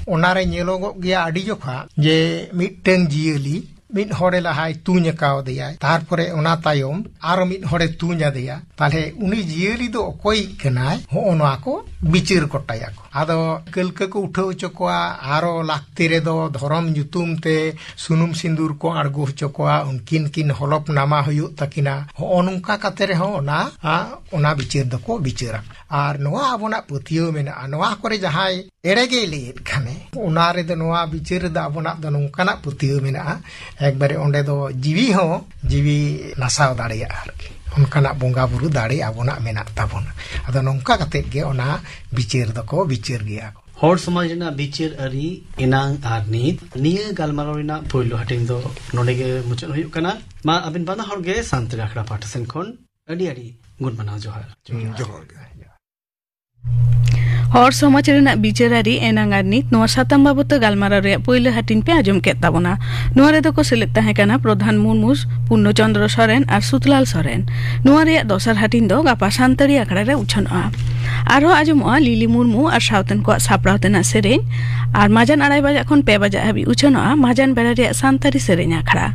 ᱚᱱᱟᱨᱮ ᱧᱮᱞᱚᱜᱚᱜ ᱜᱮᱭᱟ ᱟᱹᱰᱤ ᱡᱚᱠᱷᱟ ᱡᱮ ᱢᱤᱫᱴᱟᱝ ᱡᱤᱭᱟᱹᱞᱤ ᱢᱤᱫ ᱦᱚᱲᱮ ᱞᱟᱦᱟᱭ ᱛᱩᱧ ᱟᱠᱟᱣᱫᱮᱭᱟᱭ, ᱛᱟᱨᱯᱚᱨᱮ ᱚᱱᱟ ᱛᱟᱭᱚᱢ ᱟᱨᱚ ᱢᱤᱫ ᱦᱚᱲᱮ ᱛᱩᱧ ᱟᱫᱮᱭᱟ, ᱛᱟᱦᱞᱮ ᱩᱱᱤ ᱡᱤᱭᱟᱹᱞᱤ ᱫᱚ ᱚᱠᱚᱭᱤᱡ ᱠᱟᱱᱟᱭ, ᱦᱚᱸᱜᱼᱚ ᱱᱚᱣᱟ ᱠᱚ ᱵᱤᱪᱟᱹᱨ ᱜᱚᱴᱟᱭᱟᱠᱚ᱾ ᱟᱫᱚ ᱠᱟᱹᱞᱠᱟᱹ ᱠᱚ ᱩᱴᱷᱟᱹᱣ ᱦᱚᱪᱚ ᱠᱚᱣᱟ, ᱟᱨᱚ ᱞᱟᱹᱠᱛᱤ ᱨᱮᱫᱚ ᱫᱷᱚᱨᱚᱢ ᱧᱩᱛᱩᱢ ᱛᱮ ᱥᱩᱱᱩᱢ ᱥᱤᱸᱫᱩᱨ ᱠᱚ ᱟᱬᱜᱚ ᱦᱚᱪᱚ ᱠᱚᱣᱟ, ᱩᱱᱠᱤᱱ ᱠᱤᱱ ᱦᱚᱞᱚᱯ ᱱᱟᱢᱟ ᱦᱩᱭᱩᱜ ᱛᱟᱹᱠᱤᱱᱟ᱾ ᱦᱚᱸᱜᱼᱚ ᱱᱚᱝᱠᱟ ᱠᱟᱛᱮ ᱨᱮᱦᱚᱸ ᱚᱱᱟ, ᱟ, ᱚᱱᱟ ᱵᱤᱪᱟᱹᱨ ᱫᱚᱠᱚ ᱵᱤᱪᱟᱹᱨᱟ᱾ ᱟᱨ ᱱᱚᱣᱟ ᱟᱵᱚᱱᱟᱜ ᱯᱟᱹᱛᱭᱟᱹᱣ ᱢᱮᱱᱟᱜᱼᱟ, ᱱᱚᱣᱟ ᱠᱚᱨᱮ ᱡᱟᱦᱟᱸᱭ ᱮᱲᱮ ᱜᱮᱭ ᱞᱟᱹᱭᱮᱫ ᱠᱷᱟᱱᱮ, ᱚᱱᱟ ᱨᱮᱫᱚ, ᱱᱚᱣᱟ ᱵᱤᱪᱟᱹᱨ ᱨᱮᱫᱚ ᱟᱵᱚᱱᱟᱜ ᱫᱚ ᱱᱚᱝᱠᱟᱱᱟᱜ ᱯᱟᱹᱛᱭᱟᱹᱣ ᱢᱮᱱᱟᱜᱼᱟ, ᱮᱠᱵᱟᱨᱮ ᱚᱸᱰᱮ ᱫᱚ ᱡᱤᱣᱤ ᱦᱚᱸ ᱡᱤᱣᱤ ᱱᱟᱥᱟᱣ ᱫᱟᱲᱮᱭᱟᱜᱼᱟ ᱟᱨᱠᱤ᱾ ᱚᱱᱠᱟᱱᱟᱜ ᱵᱚᱸᱜᱟ ᱵᱩᱨᱩ ᱫᱟᱲᱮ ᱟᱵᱚᱱᱟᱜ ᱢᱮᱱᱟᱜ ᱛᱟᱵᱚᱱᱟ᱾ ᱟᱫᱚ ᱱᱚᱝᱠᱟ ᱠᱟᱛᱮᱫ ᱜᱮ ᱚᱱᱟ ᱵᱤᱪᱟᱹᱨ ᱫᱚᱠᱚ ᱵᱤᱪᱟᱹᱨ ᱜᱮᱭᱟ ᱠᱚ᱾ ᱦᱚᱲ ᱥᱚᱢᱟᱡᱽ ᱨᱮᱱᱟᱜ ᱵᱤᱪᱟᱹᱨ ᱟᱹᱨᱤ ᱮᱱᱟᱝ ᱟᱨ ᱱᱤᱛ, ᱱᱤᱭᱟᱹ ᱜᱟᱞᱢᱟᱨᱟᱣ ᱨᱮᱱᱟᱜ ᱯᱳᱭᱞᱳ ᱦᱟᱹᱴᱤᱧ ᱫᱚ ᱱᱚᱰᱮ ᱜᱮ ᱢᱩᱪᱟᱹᱫ ᱦᱩᱭᱩᱜ ᱠᱟᱱᱟ᱾ ᱢᱟ ᱟᱹᱵᱤᱱ ᱵᱟᱱᱟ ᱦᱚᱲ ᱜᱮ ᱥᱟᱱᱛᱟᱲᱤ ᱟᱠᱷᱲᱟ ᱯᱟᱦᱴᱟ ᱥᱮᱱ ᱠᱷᱚᱱ ᱟᱹᱰᱤ ᱟᱹᱰᱤ ᱜᱩᱱ ᱢᱟᱱᱟᱣ ᱡᱚᱦᱟᱨ᱾ ᱦᱩᱸ, ᱡᱚᱦᱟᱨ ᱜᱮ᱾ ᱦᱚᱲ ᱥᱚᱢᱟᱡᱽ ᱨᱮᱱᱟᱜ ᱵᱤᱪᱟᱹᱨᱟᱹᱨᱤ ᱮᱱᱟᱝ ᱟᱨ ᱱᱤᱛ ᱱᱚᱣᱟ ᱥᱟᱛᱟᱢ ᱵᱟᱵᱚᱛ ᱛᱮ ᱜᱟᱞᱢᱟᱨᱟᱣ ᱨᱮᱭᱟᱜ ᱯᱩᱭᱞᱩ ᱦᱟᱹᱴᱤᱧ ᱯᱮ ᱟᱸᱡᱚᱢ ᱠᱮᱫ ᱛᱟᱵᱚᱱᱟ᱾ ᱱᱚᱣᱟ ᱨᱮᱫᱚ ᱠᱚ ᱥᱮᱞᱮᱫ ᱛᱟᱦᱮᱸ ᱠᱟᱱᱟ ᱯᱨᱚᱫᱷᱟᱱ ᱢᱩᱨᱢᱩ, ᱯᱩᱨᱱᱚ ᱪᱚᱱᱫᱨᱚ ᱥᱚᱨᱮᱱ ᱟᱨ ᱥᱩᱛᱞᱟᱞ ᱥᱚᱨᱮᱱ᱾ ᱱᱚᱣᱟ ᱨᱮᱭᱟᱜ ᱫᱚᱥᱟᱨ ᱦᱟᱹᱴᱤᱧ ᱫᱚ ᱜᱟᱯᱟ ᱥᱟᱱᱛᱟᱲᱤ ᱟᱠᱷᱲᱟ ᱨᱮ ᱩᱪᱷᱟᱹᱱᱚᱜᱼᱟ᱾ ᱟᱨᱦᱚᱸ ᱟᱸᱡᱚᱢᱚᱜᱼᱟ ᱞᱤᱞᱤ ᱢᱩᱨᱢᱩ ᱟᱨ ᱥᱟᱶᱛᱮᱱ ᱠᱚᱣᱟᱜ ᱥᱟᱯᱲᱟᱣ ᱛᱮᱱᱟᱜ ᱥᱮᱨᱮᱧ᱾ ᱟᱨ ᱢᱟᱡᱟᱱ ᱟᱲᱟᱭ ᱵᱟᱡᱟᱜ ᱠᱷᱚᱱ ᱯᱮ ᱵᱟᱡᱟᱜ ᱦᱟᱹᱵᱤᱡ ᱩᱪᱷᱟᱹᱱᱚᱜᱼᱟ ᱢᱟᱡᱟᱱ ᱵᱮᱲᱟ ᱨᱮᱭᱟᱜ ᱥᱟᱱᱛᱟᱲᱤ ᱥᱮᱨᱮᱧ ᱟᱠᱷᱲᱟ᱾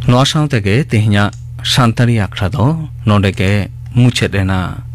ᱱᱚᱣᱟ ᱥᱟᱶ ᱛᱮᱜᱮ ᱛᱮᱦᱮᱧᱟᱜ ᱥᱟᱱᱛᱟᱲᱤ ᱟᱠᱷᱲᱟ ᱫᱚ ᱱᱚᱰᱮ ᱜᱮ ᱢᱩᱪᱟᱹᱫ ᱮᱱᱟ᱾